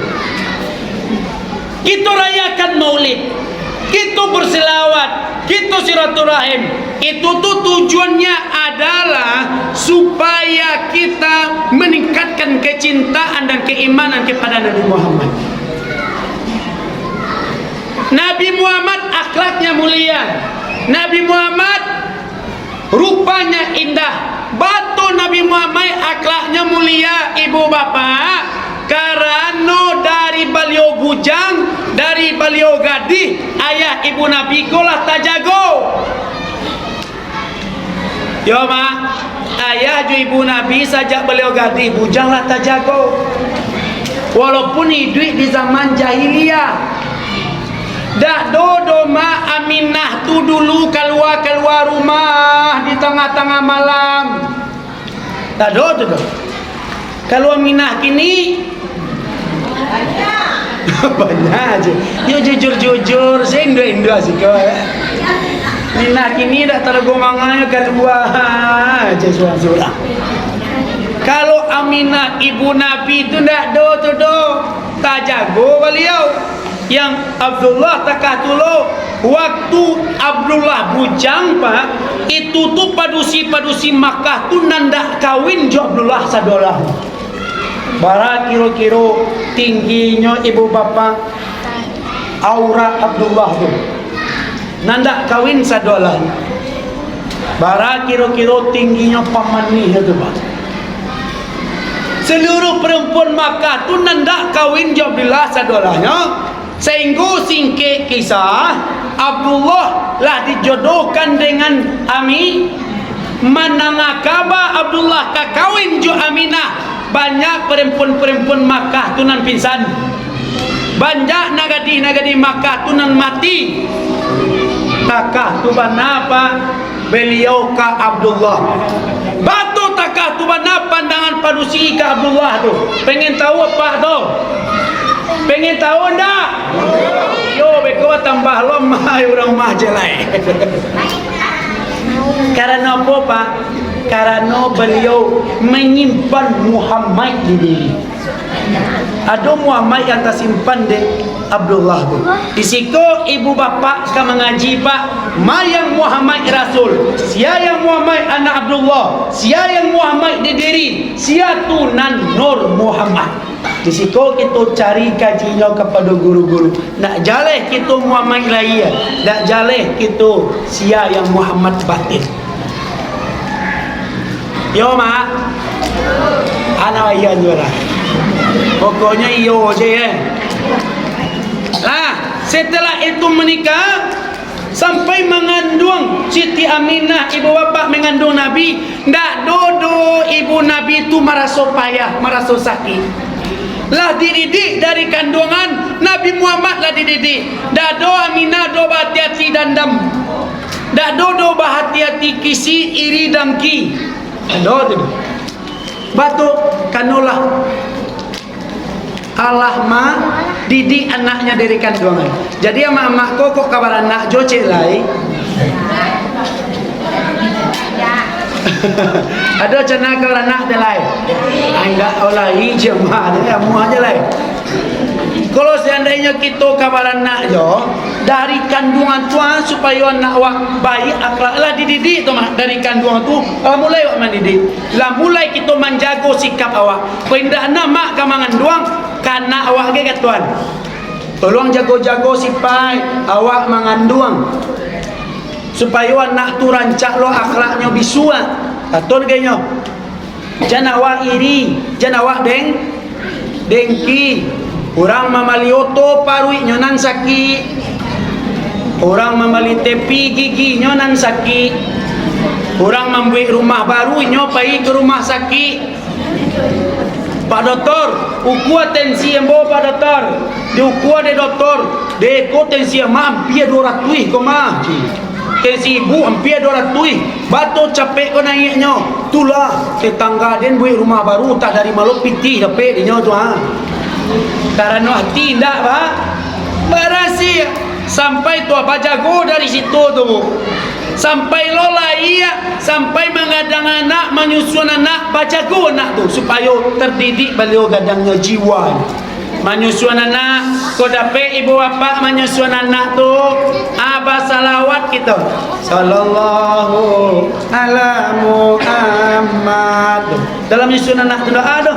Kito rayakan maulid, kito berselawat, kito silaturahim. Itu tu tujuannya adalah supaya kita meningkatkan kecintaan dan keimanan kepada Nabi Muhammad. Nabi Muhammad akhlaknya mulia. Nabi Muhammad rupanya indah. Batua Nabi Muhammad akhlaknya mulia, ibu bapak, karano dari baliau bujang, dari baliau gadih, ayah ibu Nabi ko lah tajago. Yo, Mak, ayah jo ibu Nabi sajak baliau gadih bujang lah tajago. Walaupun iduik di zaman jahiliah, dak do doh, Mak, Aminah tu dulu kalua-kalua rumah di tangah-tangah malam. Dak do tu doh. Kalau Aminah kini, Banyak aja. Yo, jujur-jujur, sendo-endo siko. Minah kini dak talagu manganyo kalua aja surang-surang. Kalau Aminah ibu Nabi tu ndak do tu do, tajago baliau. Yang Abdullah takah tu lo, waktu Abdullah bujang, Pak, itu tu padusi-padusi Makkah tu nan dak kawin jo Abdullah sadolah. Bara kiro-kiro tingginyo ibu bapak aurat Abdullah tu? Nan dak kawin sadolah. Bara kiro-kiro tingginyo pamanih tu, Pak? Seluruh perempuan Makkah tu nan dak kawin jo Abdullah sadolahnyo, sahinggo singkek kisah, Abdullah lah dijodohkan dengan Ami. Mandanga kaba Abdullah ka kawin jo Aminah, banyak perempuan-perempuan Makkah tu nan pingsan. Banyak nan gadih-nan gadih Makkah tu nan mati. Takah tu bana, Pak, baliau ka Abdullah. Batua takah tu bana pandangan padusi ka Abdullah tu. Pengen tahu, Pak, tu? Pengen tahu ndak? Yo, beko tambah lomah urang rumah je lai. Karano apo, Pak? Karano baliau manyimpan Muhammad di diri. Ado Muhammad yang tasimpan dek Abdullah tu. Di siko ibu bapak ka mangaji, Pak, ma yang Muhammad Rasul, sia yang Muhammad anak Abdullah, sia yang Muhammad di diri, sia tu nan Nur Muhammad. Di siko kito cari kajinyo kapado guru-guru. Nak jaleh kito Muhammad lahia, nak jaleh kito sia yang Muhammad batin. Yo, Mak? Anak ayah juo lah. Pokoknyo iyo je, ya. Lah, setelah itu menikah, sampai manganduang Siti Aminah, ibu bapak manganduang Nabi, ndak doh doh ibu Nabi tu maraso payah, maraso sakik. Lah dididik dari kanduangan, Nabi Muhammad lah dididik. Ndak doh Aminah doh bahati-hati dandam. Ndak doh doh bahati-hati kisi, iri, dangki. Ndak doh tu. Batua, kanolah Allah mandidik anaknyo dari kanduangan. Jadi, amak-amak ko, kok ka baranak jo cek lai? Ado cana ka baranak cek lai? Ai, indak, oh, lai, jamaah, amuah je lai. Kalau seandainyo kito ka baranak jo, dari kanduangan tu, ah, supayo anak awak baik akhlak, lah dididik tu, Mak, dari kanduangan tu, lah mulai awak mandidik. Lah mulai kito manjago sikap awak. Kok indak, anak mak ka manganduang, ka anak awak ge katuan. Tolong jago-jago sipaik awak manganduang, supayo anak tu rancak lo akhlaknyo bisuak. Katon ge nyo. Jan awak iri, jan awak deng-, dengki. Urang mambali oto, paruiknyo nan sakik. Urang mambali tepi, giginyo nan sakik. Urang mambuek rumah baru, inyo pai ka rumah sakik. Pak Doktor, ukua tensi ambo, Pak Doktor. Diukua dek doktor, dek ko tensi amak ampia duo ratuih ko mah. Tensi ibu ampia duo ratuih. Batua capek ko naiaknyo. Tulah, tetangga den buek rumah baru, tah dari ma lo pitih dapek dinyo tu, ha. Karano ati indak, Pak. Barasiah. Sampai tu, bajago dari situ tu, Bu. Sampai lo lahia, sampai manggadang anak, manyusuan anak, bajago anak tu, supayo terdidik baliau gadangnyo jiwa. Manyusuan anak, kok dapek ibu bapak manyusuan anak tu, ah, basalawat kito. Sallallahu ala Muhammad. Dalam nyusuan anak tu doa tu,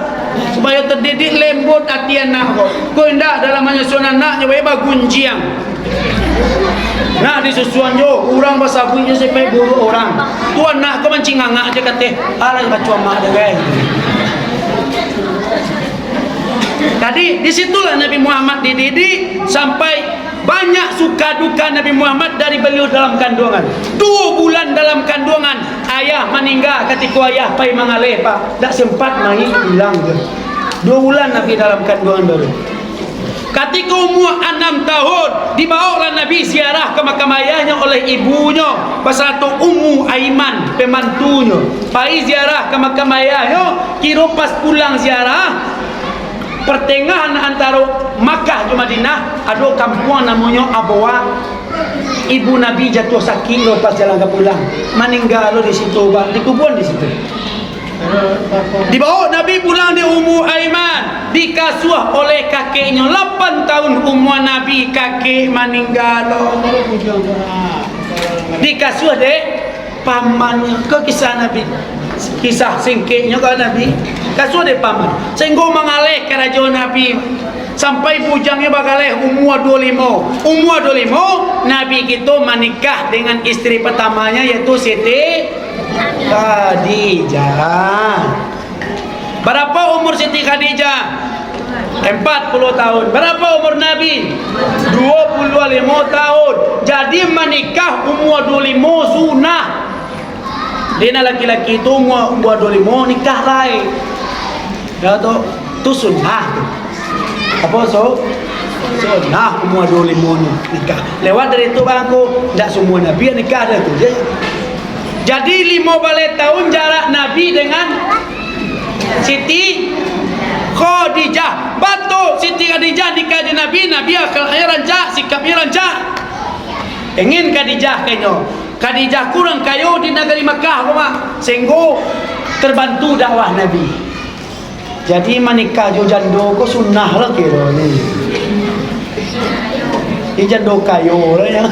supayo terdidik lembut ati anak ko. Kok indak, dalam manyusuan anak nyo bae bagunjiang. Nak disusuan jo, urang basabuik jo sipai buruk urang. Tu anak ko mancingangak je kateh, alah bacuamak dek gai. Jadi, di situlah Nabi Muhammad dididik sampai banyak suka duka Nabi Muhammad dari baliau dalam kanduangan. Duo bulan dalam kanduangan, ayah maningga, katiko ayah pai mangaleh, Pak. Dak sempat mai pulang tu. Duo bulan Nabi dalam kanduangan baru. Katiko umua anam tahun, dibaoklah Nabi ziarah ka makam ayahnyo oleh ibunyo, basarato Ummu Aiman, pembantunyo. Pai ziarah ka makam ayahnyo, kiro pas pulang ziarah, pertengahan antaro Makkah jo Madinah, ado kampuang namonyo Abowa. Ibu Nabi jatuah sakik lo pas jalan ka pulang. Maningga lo di situ, Pak. Dikubuan di situ. Dibaok Nabi pulang dek Ummu Aiman. Dikasuah oleh kakeknyo. Lapan tahun umua Nabi, kakek maningga lo. Dikasuah dek pamannyo. Ko kisah Nabi. Kisah singkeknyo ko Nabi. Kasuah dek paman. Sainggo mangaleh karajo Nabi. Sampai bujangnyo bagaleh umua duo limo. Umua duo limo, Nabi kito manikah dengan isteri pertamanya, yaitu Siti Khadijah. Barapa umur Siti Khadijah? Empat puluh tahun. Barapa umur Nabi? Dua puluh lima tahun. Jadi, manikah umua dua lima sunnah. Dek nan laki-laki tu umua, umua dua lima nikah lai. Ya tu, tu sunnah tu. Apa so? Sunnah umua dua lima ni nikah. Lewat dari tu bang aku, ndak semua Nabi yang nikah dah tu je. Jadi, lima baleh tahun jarak Nabi dengan Siti Khadijah. Batua, Siti Khadijah nikah dengan Nabi, Nabi akhlaknya rancak, sikapnya rancak. Ingin Khadijah kanyo. Khadijah kurang kayo di nagari Makkah ko, Mak. Sehinggo terbantu dakwah Nabi. Jadi, manikah jo jando ko sunnah lah kiro ni. Di jando kayo lah ya.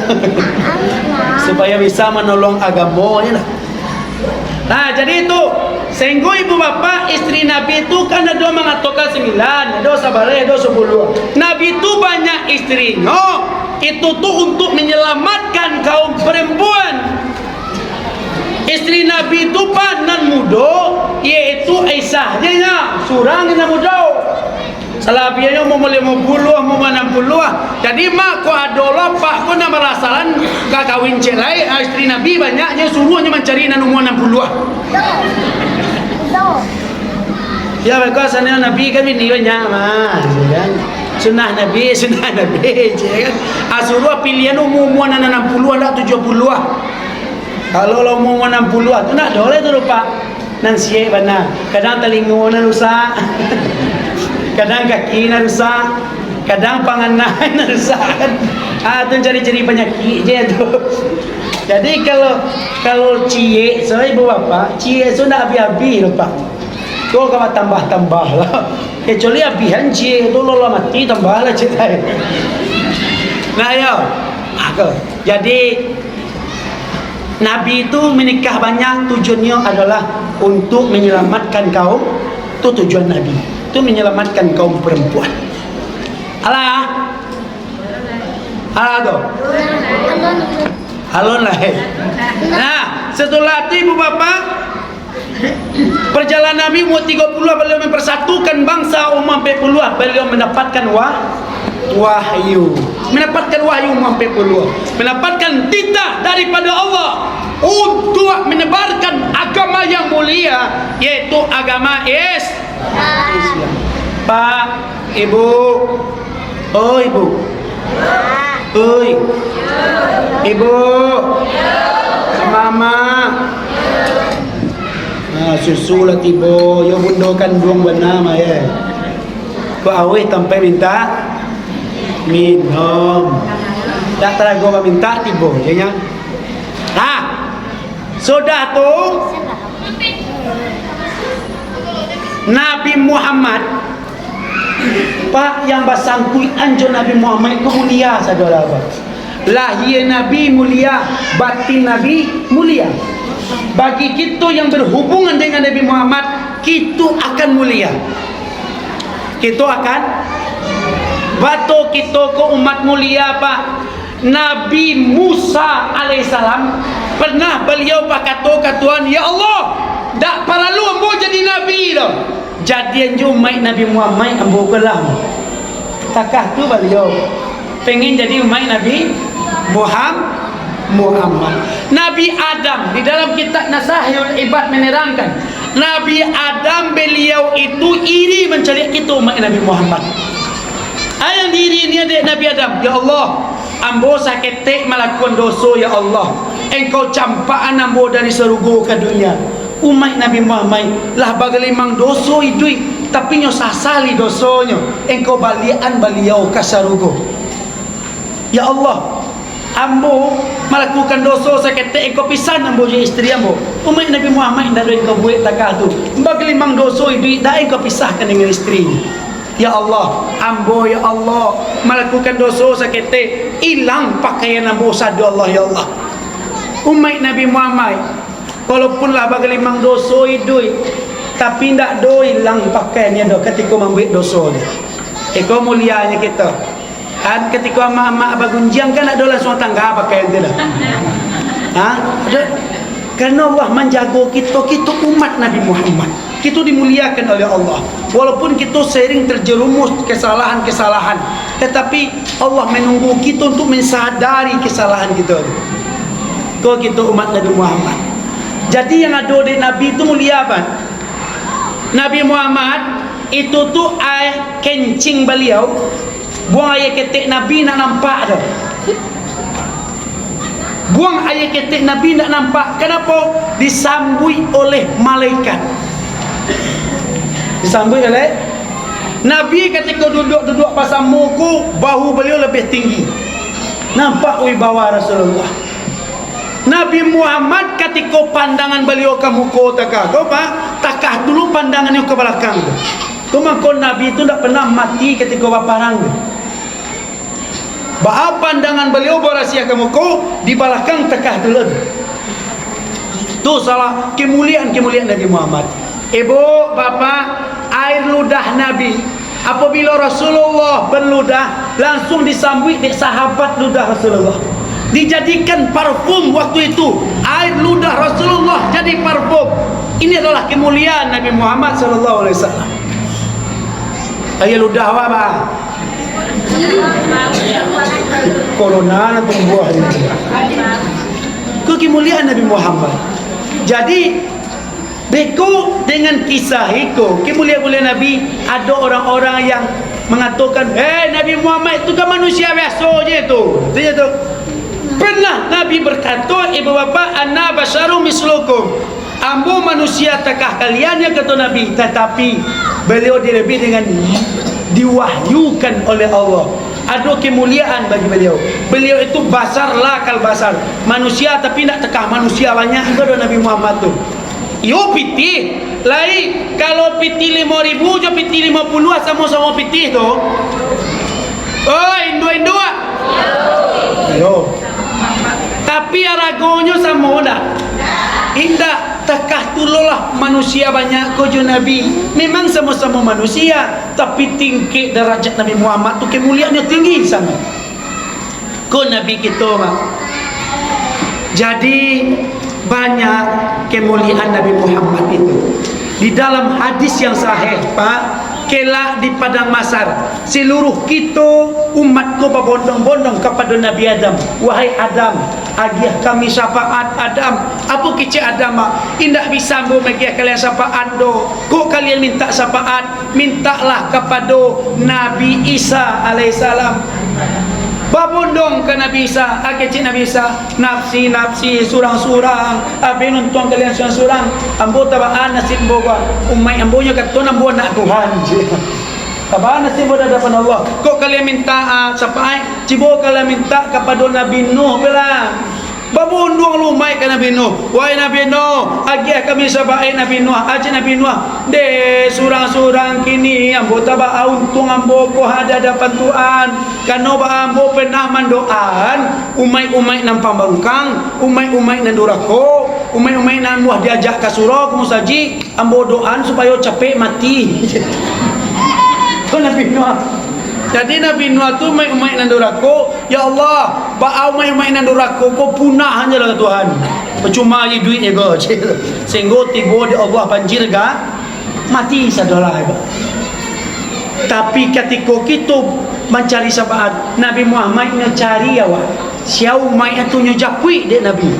Supaya bisa manolong agamo je lah. Nah, jadi itu, sehinggo ibu bapak, isteri Nabi tu kan ado mangatokan sembilan, ado sabaleh, ado sapuluah. Nabi tu banyak isterinyo, itu tu untuk menyelamatkan kaum perempuan. Isteri Nabi tu, Pak, nan mudo, yaitu Aisyah je nya, surang nan mudo. Salabiahnyo umua limo puluah, umua anam puluah. Jadi, mak ko ado lo, pak ko nan barasalan ka kawin ciek lai, ah, isteri Nabi banyak, nyo suruah nyo mancari nan umua anam puluah. Ya, beko asalnyo Nabi kan bini banyak, mah, gitu kan. Sunnah Nabi, sunnah Nabi, gitu kan. Ah, suruah pilihan umua-umua nan anam puluah lah, tujuah puluah. Kalau lah umua-umua anam puluah tu, ndak ado lai tu, Pak. Nan siek bana. Kadang talingo nan rusak. Kadang kaki nan rusak. Kadang panganai nan rusak. Ah, tu cari-cari panyakik je tu. Jadi kalau, kalau ciek, so ibu bapak, ciek so ndak abih-abih tu, Pak. Tu ka batambah-tambah lah. Kecuali abihan ciek tu, lo lah mati, tambah lah ciek lain. Nah, yo. Ah, ko. Jadi, Nabi tu menikah banyak, tujuannyo adalah untuk menyelamatkan kaum, tu tujuan Nabi, tu menyelamatkan kaum perempuan. Alah, alah tu. Alun lah, eh. Nah, setelah tu ibu bapak, perjalanan Nabi umur tiga puluh, beliau mempersatukan bangsa, umur empat puluh, beliau mendapatkan wah-, wahyu. Mendapatkan wahyu umur empat puluh. Mendapatkan titah daripada Allah untuk menyebarkan agama yang mulia, yaitu agama Is-, Islam. Pak, Ibu, oh, Ibu. Oi. Ibu. Mama. Nah, susu lah tibo. Yo bundo kanduang bana mah, yo. Ko aweh sampai minta minum. Dak tarago minta tibo, yo nya. Nah, sudah tu, Nabi Muhammad, Pak, yang basangkuikan jo Nabi Muhammad itu mulia, saudara, Pak. Lahia Nabi mulia, batin Nabi mulia. Bagi kito yang berhubungan dengan Nabi Muhammad, kito akan mulia. Kito akan, batua kito ko umat mulia, Pak. Nabi Musa alaihissalam, pernah baliau bakato ka Tuhan, "Ya Allah, dak paralu ambo jadi nabi doh. Jadian jo umaik Nabi Muhammad ambo ko lah." Takah tu baliau pengen jadi umaik Nabi Muham-, Muhammad. Nabi Adam, di dalam kitab Nasahihul Ibad menerangkan, Nabi Adam baliau itu iri mancaliak kito umaik Nabi Muhammad. Ah, yang diiri ni dek Nabi Adam, "Ya Allah, ambo saketek malakuan doso, ya Allah. Engkau campakan ambo dari sarugo ka dunia." Umaik Nabi Muhammad lah bagalimang doso iduik. Tapi nyo sasali dosonyo, engkau baliakan baliau ka sarugo. Ya Allah, ambo malakukan doso saketek, engkau pisahan ambo jo istri ambo. Umaik Nabi Muhammad indak doh engkau buek takah tu. Bagelimang doso iduik, dak engkau pisahkan dengan istri. Ya Allah, ambo, ya Allah, malakukan doso saketek, ilang pakaian ambo sado Allah, ya Allah. Umaik Nabi Muhammad, walaupun lah bagelimang doso iduik, tapi indak doh ilang pakaiannyo doh katiko mambuek doso tu. Iko mulianyo kito. Kan katiko amak-amak bagunjiang kan indak doh langsuang tangga pakaian tu doh. Ha? Ado. Karena Allah manjago kito, kito umat Nabi Muhammad. Kito dimuliakan oleh Allah. Walaupun kito sering terjerumus kesalahan-kesalahan, tetapi Allah menunggu kito untuk mensadari kesalahan kito. Ko kito umat Nabi Muhammad. Jadi yang ado di Nabi tu mulia, Pak. Nabi Muhammad itu tu ai kencing baliau, buang aia ketek Nabi nak nampak tu. Buang aia ketek Nabi ndak nampak. Kanapo? Disambuik oleh malaikat. Disambuik oleh Nabi katiko duduak-duduak basamo ko, bahu baliau labiah tinggi. Nampak wibawa Rasulullah. Nabi Muhammad katiko pandangan baliau ka muko takah ko, Pak, takah dulu pandangannyo ka balakang tu. Tu mangko Nabi tu ndak pernah mati katiko baparang tu. Baa pandangan baliau barasiah ka muko, di balakang takah dulu. Tu salah kemuliaan-kemuliaan Nabi Muhammad. Ibu, bapak, air ludah Nabi, apabila Rasulullah berludah, langsung disambuik dek sahabat ludah Rasulullah. Dijadikan parfum waktu itu. Air ludah Rasulullah jadi parfum. Ini adalah kemuliaan Nabi Muhammad sallallahu alaihi wasallam. Air ludah awak, bah. Corona nan tumbuah ini. Ko kemuliaan Nabi Muhammad. Jadi, beko dengan kisah iko, kemuliaan-muliaan Nabi, ado orang-orang yang mangatokan, "Eh, Nabi Muhammad itu kan manusia biaso je tu." Itu je tu. Pernah Nabi berkato, "Ibu bapak, ana basyarum mislukum." Ambo manusia takah kalian, ya, kato Nabi, tatapi beliau dilebih dengan diwahyukan oleh Allah. Ado kemuliaan bagi beliau. Beliau itu basar la kal basar. Manusia tapi ndak takah manusia banyak, itu ado Nabi Muhammad tu. Iyo pitih, lai kalau pitih limo ribu jo pitih limo puluah samo-samo pitih tu. Oi, induak-induak, ah. Yo. Tapi aragonyo samo ndak? Indak. Takah tu lo lah manusia banyak ko jo Nabi. Memang samo-samo manusia, tapi tingkek darajat Nabi Muhammad tu kemuliaannyo tinggi sangat. Ko Nabi kito, Pak. Jadi, banyak kemuliaan Nabi Muhammad itu. Di dalam hadis yang sahih, Pak, kelak di padang mahsyar, seluruh kito umat ko babondong-bondong kapado Nabi Adam. "Wahai Adam, agiah kami syafaat, Adam." Apo kecek Adam, Pak? "Indak bisa ambo magiah kalian syafaat doh. Kok kalian mintak syafaat, mintaklah kapado Nabi Isa alaihissalam." Babondong ka Nabi Isa, a kecek Nabi Isa, "Nafsi, nafsi, surang-surang, abih nuntuang kalian surang-surang. Ambo tabaa nasib ambo, Pak. Umaik ambo nyo kato ambo anak Tuhan." Tabaa nasib ambo di hadapan Allah. "Kok kalian mintak, ah, syafaat? Cubo kalian mintak kapado Nabi Nuh, bela." Babonduang lo umaik ka Nabi Nuh. "Wahai Nabi Nuh, agiah kami syafaat, Nabi Nuh." A kecek Nabi Nuh, "Deh, surang-surang kini ambo tabaa untuang ambo ko di hadapan Tuhan. Karano baa, ambo pernah mandoakan umaik-umaik nan pambangkang, umaik-umaik nan durako, umaik-umaik nan muah diajak ka surau, ka musajik. Ambo doakan supayo capek mati." Ko Nabi Nuh. Jadi Nabi Nuh tu umaik-umaik nan durako, "Ya Allah, baa umaik-umaik nan durako ko punah sajolah Tuhan. Pacuma iduiknyo ko." Sehinggo tibo di Allah banjir ga, mati sadolah. Tapi katiko kito mancari syafaat, Nabi Muhammad nyo cari awak. Sia umaik tu nyo japuik dek Nabi.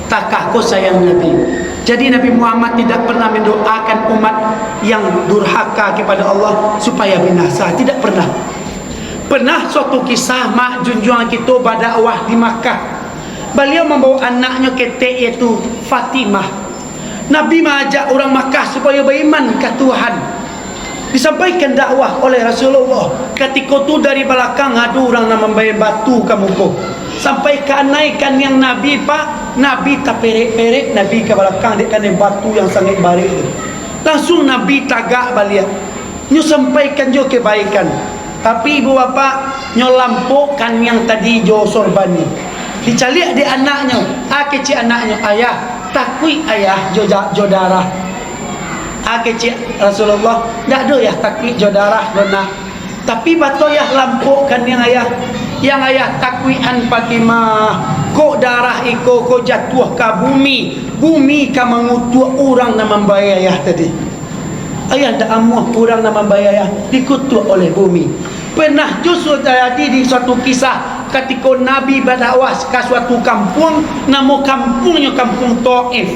Takah ko sayang Nabi. Jadi Nabi Muhammad tidak pernah mendoakan umat yang durhaka kepada Allah supaya binasa. Tidak pernah. Pernah suatu kisah, mak junjuang kito badakwah di Makkah. Baliau mambawa anaknyo ketek, yaitu Fatimah. Nabi maajak urang Makkah supayo baiman ka Tuhan. Disampaikan dakwah oleh Rasulullah. Katiko tu dari balakang ado urang nan mambayar batu ka muko. Sampai kanai kaniang Nabi, Pak. Nabi taperek-perek, Nabi ka balakang dek kanai batu yang sangaik barek tu. Langsuang Nabi tagak baliak. Nyo sampaikan jo kebaikan. Tapi, ibu bapak, nyo lampok kaniang tadi jo sorban nyo. Dicaliak dek anaknyo, a kecek anaknyo, "Ayah, takuik ayah jo ja-, jo darah." A kecek Rasulullah, "Ndak ado yah takuik jo darah doh, nak. Tapi batua yah lampok kaniang ayah. Yang ayah takuikan, Fatimah, kok darah iko ko jatuah ka bumi, bumi ka mangutuak urang nan mambayar ayah tadi." Ayah ndak amuah urang nan mambayar ayah dikutuak oleh bumi. Pernah juo tajadi di suatu kisah, katiko Nabi badakwah ka suatu kampuang, namo kampuangnyo Kampuang Taif.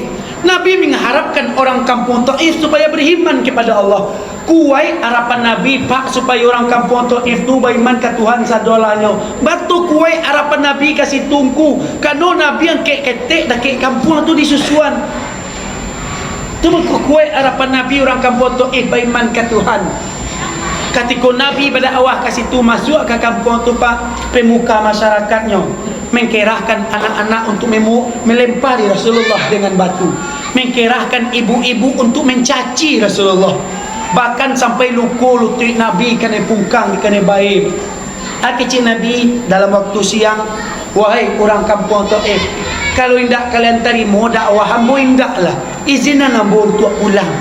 Nabi mengharapkan orang Kampuang Taif supaya beriman kepada Allah. Kuaik arapan Nabi, Pak, supaya orang Kampuang Taif tu baiman ka Tuhan sadolahnyo. Batua kuaik arapan Nabi ka situ ngku, kano Nabi angkek ketek dakek kampuang tu disusuan. Tu mangko kuaik arapan Nabi urang Kampuang Taif baiman ka Tuhan. Katiko Nabi badakwah ka situ, masuak ka kampuang tu, Pak, pemuka masyarakatnyo mengkerahkan anak-anak untuk memu-, melempari Rasulullah dengan batu, mengkerahkan ibu-ibu untuk mencaci Rasulullah, bahkan sampai luko lutuik Nabi kanai pungkang, kanai bae. A kecek Nabi dalam waktu siang, "Wahai urang Kampuang Taif, kalau indak kalian tarimo dakwah ambo, indaklah, izinan ambo untuak pulang."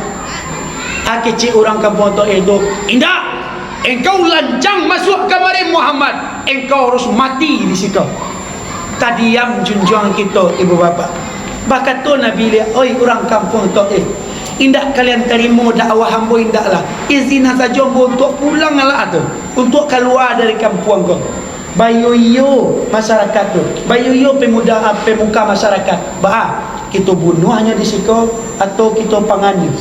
A kecek urang Kampuang Taif tu, "Indak! Engkau lancang masuak kamari, Muhammad! Engkau harus mati di siko!" Tadiam junjuang kito, ibu bapak. Bakato Nabi liak, "Oi urang Kampuang Taif, indak kalian tarimo dakwah ambo, indaklah, izinan sajo ambo untuak pulang lah tu, untuak kalua dari kampuang ko." Baiyo-iyo masarakat tu, baiyo-iyo pemuda, pemuka masarakat, "Baa, kito bunuahnyo di siko, atau kito pangan nyo?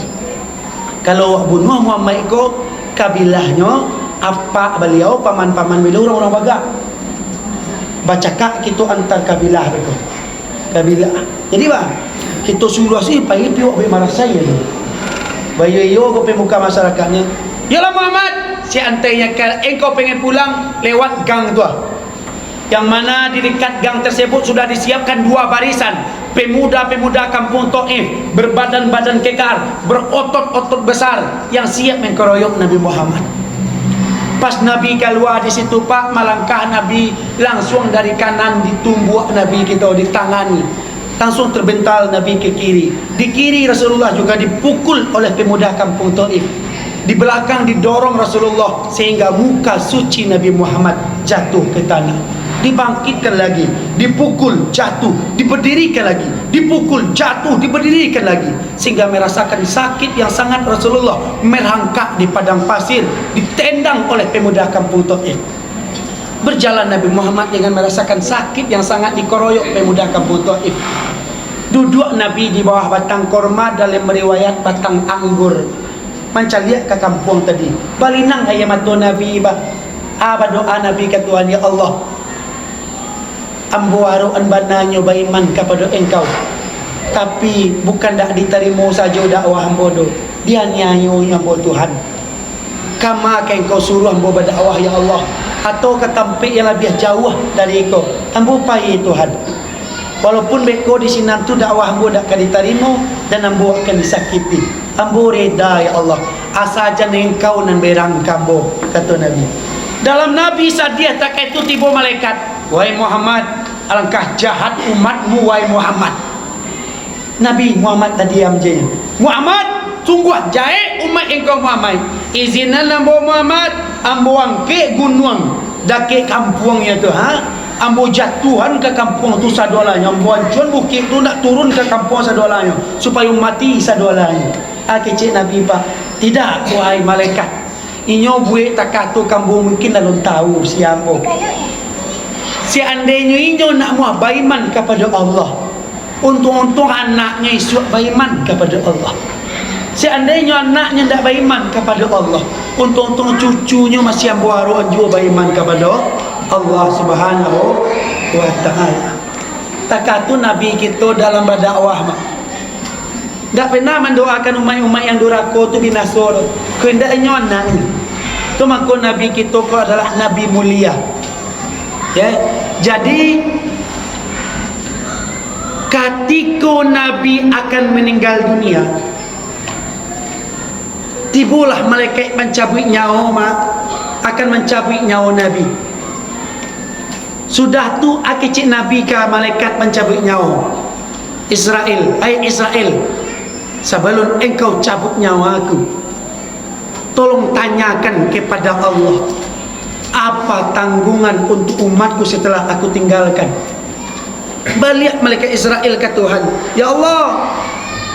Kalau awak bunuah Muhammad ko, kabilahnyo, apak baliau, paman-paman baliau, urang-urang bagak." Bacakak kito antar kabilah beko. Kabilah. Jadi, bah, kito suruah si pai piwak be marasai tu. Baiyo-iyo ko pemuka masyarakatnyo. "Yolah Muhammad, si antainyo ka, engkau pengen pulang lewat gang tu ah. Yang mana di dekat gang tersebut sudah disiapkan dua barisan pemuda-pemuda Kampuang Taif, berbadan-badan kekar, berotot-otot besar, yang siap mengkeroyok Nabi Muhammad." Pas Nabi kalua di situ, Pak, malangkah Nabi, langsuang dari kanan ditumbuak Nabi kito, ditangani. Langsuang terbental Nabi ke kiri. Di kiri Rasulullah juga dipukul oleh pemuda Kampuang Taif. Di belakang didorong Rasulullah sehingga muka suci Nabi Muhammad jatuh ke tanah. Dibangkitkan lagi, dipukul, jatuh, diberdirikan lagi, dipukul, jatuh, diberdirikan lagi, sehingga merasakan sakit yang sangat. Rasulullah merangkak di padang pasir, ditendang oleh pemuda Kampuang Taif. Berjalan Nabi Muhammad dengan merasakan sakit yang sangat, dikeroyok pemuda Kampuang Taif. Duduak Nabi di bawah batang korma, dalam riwayat batang anggur. Mancaliak ka kampuang tadi. Balinang aia mato Nabi, bah. Ah, badoa Nabi ka Tuhan, "Ya Allah, ambo arokan bananyo baiman kapado Engkau. Tapi, bukan dak ditarimo sajo dakwah ambo tu, dianiayo ambo, Tuhan. Kama ka Engkau suruah ambo badakwah, ya Allah? Atau ka tampek yang labiah jauah dari ko ambo pai, Tuhan? Walaupun beko di sinan tu dakwah ambo dak ka ditarimo, dan ambo akan disakiti, ambo reda, ya Allah. Asa jan Engkau nan berang ka ambo," kato Nabi. Dalam Nabi sadiah takah itu, tibo malaikat, "Wahai Muhammad, alangkah jahat umatmu, wahai Muhammad." Nabi Muhammad tadiam je. "Muhammad, sungguah jahek umaik engkau, Muhammad. Izinan ambo, Muhammad, ambo angkek gunuang dakek kampuangnyo tu, ha? Ambo jatuahan ka kampuang tu sadolahnyo, ambo ancuan bukik tu, nak turun ka kampuang sadolahnyo, supayo mati sadolahnyo." Ah, kecek Nabi, Pak, "Tidak, wahai malaikat. Inyo buek takah tu ka ambo, mungkin alun tahu sia ambo. Seandainyo inyo nak muah baiman kapado Allah, untuang-untuang anaknyo isuak baiman kapado Allah. Seandainyo anaknyo ndak baiman kapado Allah, untuang-untuang cucunyo masih ambo arokan juo baiman kapado Allah Subhanahu wa Ta'ala." Takah tu Nabi kito dalam badakwah, Mak. Ndak pernah mandoakan umaik-umaik yang durako tu binaso tu. Ko indak inyo anaknyo. Tu mangko Nabi kito ko adalah Nabi mulia. Ya. Jadi, katiko Nabi akan meninggal dunia, tibolah malaikat pancabuik nyawo, ma-, akan mancabuik nyawo Nabi. Sudah tu, akecek Nabi ka malaikat pancabuik nyawo, Israel, "Hai Israel, sabalun engkau cabut nyawa aku, tolong tanyakan kepada Allah, apa tanggungan untuk umatku setelah aku tinggalkan?" Baliak malaikat Israel ka Tuhan, "Ya Allah,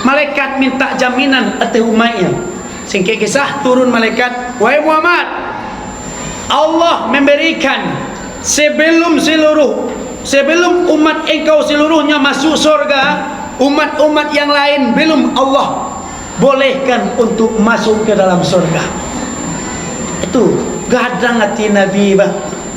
malaikat minta jaminan ateh umaiknyo." Singkek kisah, turun malaikat, "Wahai Muhammad, Allah memberikan sebelum seluruh, sebelum umat engkau seluruhnya masuk surga, umat-umat yang lain belum Allah bolehkan untuk masuk ke dalam surga." Itu gadang ati Nabi, bah.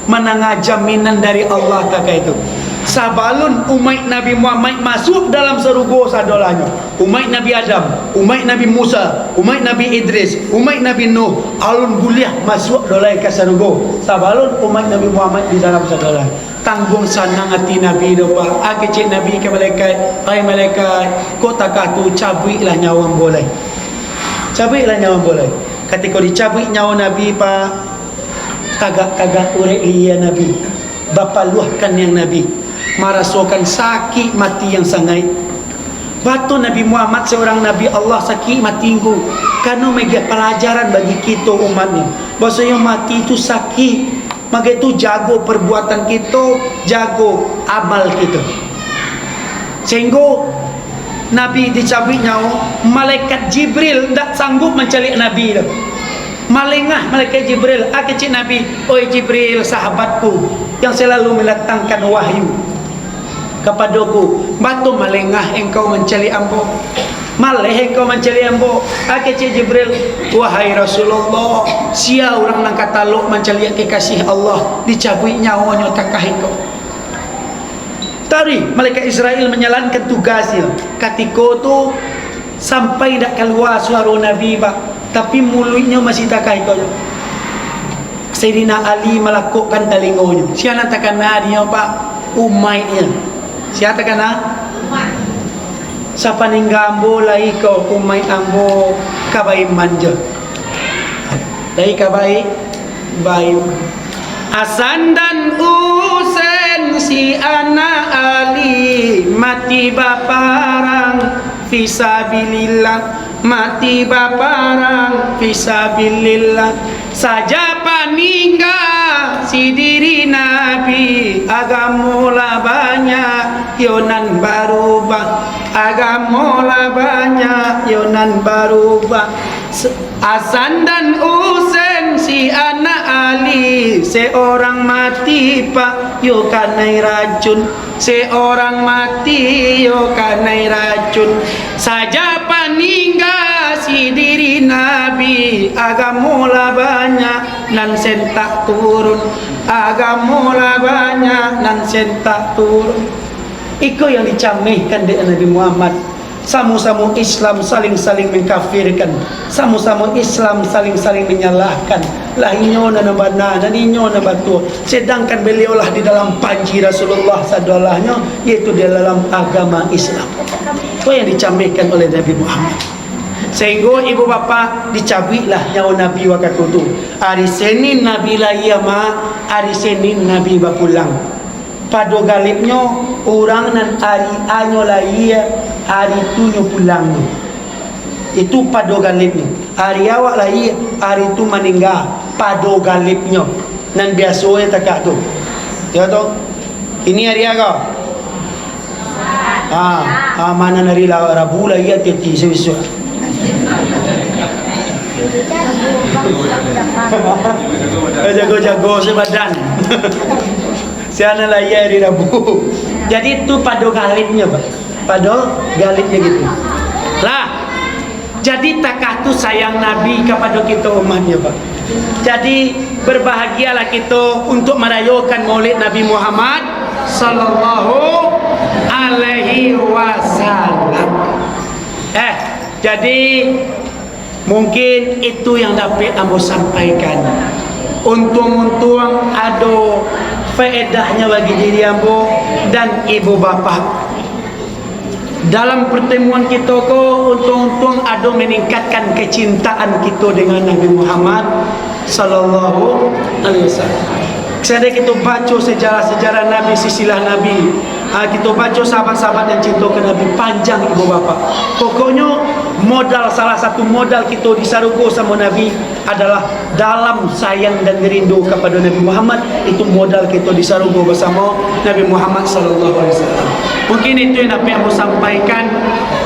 Mandanga jaminan dari Allah takah itu. Sabalun umaik Nabi Muhammad masuk dalam sarugo sadolahnyo, umaik Nabi Adam, umaik Nabi Musa, umaik Nabi Idris, umaik Nabi Nuh, alun buliah masuak doh lai ka sarugo sabalun umaik Nabi Muhammad di dalam sadolah. Tangguang sanang ati Nabi tu, Pak. Akecek Nabi ka malaikat, "Hai malaikat, kok takah tu, cabuiklah nyawa ambo lai. Cabuiklah nyawa ambo lai." Katiko dicabuik nyawa Nabi, Pak, tagak-tagak urek lia Nabi, bapaluah kaniang Nabi, marasokan sakik mati yang sangaik. Batua Nabi Muhammad seorang Nabi Allah sakik mati ngku, karano maagiah palajaran bagi kito umatnyo, bahwasonyo mati tu sakik, mako itu jago perbuatan kito, jago amal kito. Sahinggo Nabi dicabuik nyawo, malaikat Jibril ndak sanggup mancaliak Nabi tu. Malengah malaikat Jibril, akecek Nabi, "Oi Jibril, sahabatku yang selalu mendatangkan wahyu kapadoku, batua malengah engkau mancaliak ambo? Maleh engkau mancaliak ambo?" Akecek Jibril, "Wahai Rasulullah, sia urang nan ka talok mancaliak kekasih Allah, dicabuik nyawonyo takah iko?" Tadi malaikat Israel manjalankan tugasnyo. Katiko tu, sampai indak kalua suaro Nabi, Pak, tapi muluiknyo masih takah iko. Saidina Ali malakokkan talingonyo. Sia nan takana dinyo, Pak? Umaiknyo. Sia takana? Sapaningga ambo lai ko umaik ambo ka baiman jo. Lai ka bai-, baiman. Hasan dan Husain si anak Ali mati baparang fisabilillah, mati baparang fisabilillah. Sajak paningga si diri Nabi, agamo lah banyak yo nan barubah, agamo lah banyak yo nan barubah. Se-, Hasan dan Husain si anak Ali, seorang mati, Pak, yo kanai racun. Seorang mati yo kanai racun. Sajak paningga si diri Nabi, agamo lah banyak nan sentak turun. Agamo lah banyak nan sentak turun. Iko yang dicamehkan dek Nabi Muhammad. Samo-samo Islam saling-saling mengkafirkan, samo-samo Islam saling-saling menyalahkan. Lah inyo nan bana, nan inyo nan batua. Sedangkan beliau lah di dalam panji Rasulullah sadolahnyo, yaitu di dalam agama Islam. Itu yang dicamehkan oleh Nabi Muhammad. Sehingga ibu bapa dicabuiklah nyawa Nabi wakatu tu. Hari Senin Nabi lahia, Mak, hari Senin Nabi bapulang. Pado galibnyo, urang nan ari A-nyo lahia, ari tu nyo pulangnyo. Itu pado galibnyo. Ari awak lahia, ari tu maningga. Pado galibnyo. Nan biasonyo takah tu. Yo tu. Ini ari A ko? Ah, ah, ma nan ari la-, Rabu lahia, hati-hati, isuak-isuak. Eh, jago-jago se badan. Sia nan lahia ari Rabu. Jadi, tu pado galibnyo, Pak. Pado galibnyo gitu. Lah, jadi takah tu sayang Nabi kapado kito umatnyo, Pak. Jadi, berbahagialah kito untuk marayokan Maulid Nabi Muhammad sallallahu alaihi wasallam. Eh, jadi mungkin itu yang dapek ambo sampaikan. Untuang-untuang ado faedahnyo bagi diri ambo dan ibu bapak. Dalam pertemuan kito ko, untuang-untuang ado meningkatkan kecintaan kito dengan Nabi Muhammad sallallahu alaihi wasallam. Sadai kito baco sejarah-sejarah Nabi, silsilah Nabi, ha, kito baco sahabat-sahabat yang cinto ka Nabi, panjang, ibu bapak. Pokoknyo, modal, salah satu modal kito di sarugo samo Nabi adalah dalam sayang dan rindu kapado Nabi Muhammad. Itu modal kito di sarugo basamo Nabi Muhammad sallallahu alaihi wasallam. Mungkin itu yang dapek ambo sampaikan.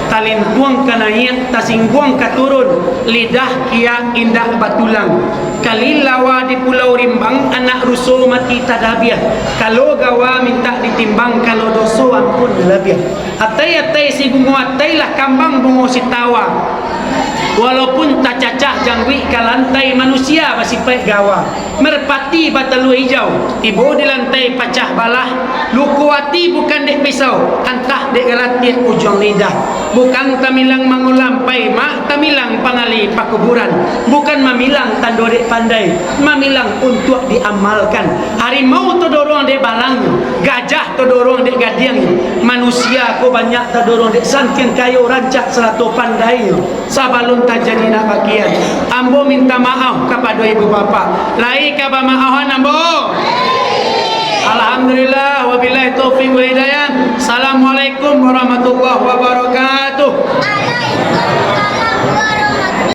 Talintuang ka naiak, tasingguang ka turun, lidah kiak indak batulang. Kalilawa di Pulau Rimbang, anak ruso mati tadabiah. Kalau gawa mintak ditimbang, kalau doso ampun labiah. Atai-atai si bungo atai, lah kambang bungo sitawa. Walaupun tacacah jangguik ka lantai, manusia basipaik gawa. Merpati batalua ijau, tibo di lantai pacah balah. Luko ati bukan dek pisau, antah dek galatiak ujuang lidah. Bukan tamilang mangulampai, mak, tamilang pangali pakuburan. Bukan mamilang tando dek pandai, mamilang untuak diamalkan. Harimau todorong dek balangnyo, gajah todorong dek gadiangnyo. Manusia ko banyak todorong dek santiang kayo, rancak sarato pandainyo. Sabalun tajadi nak bakian, ambo minta maaf kapado ibu bapak. Lai ka bamaafan ambo? Alhamdulillah, wabillahi taufiq wal hidayah. Assalamualaikum warahmatullahi wabarakatuh.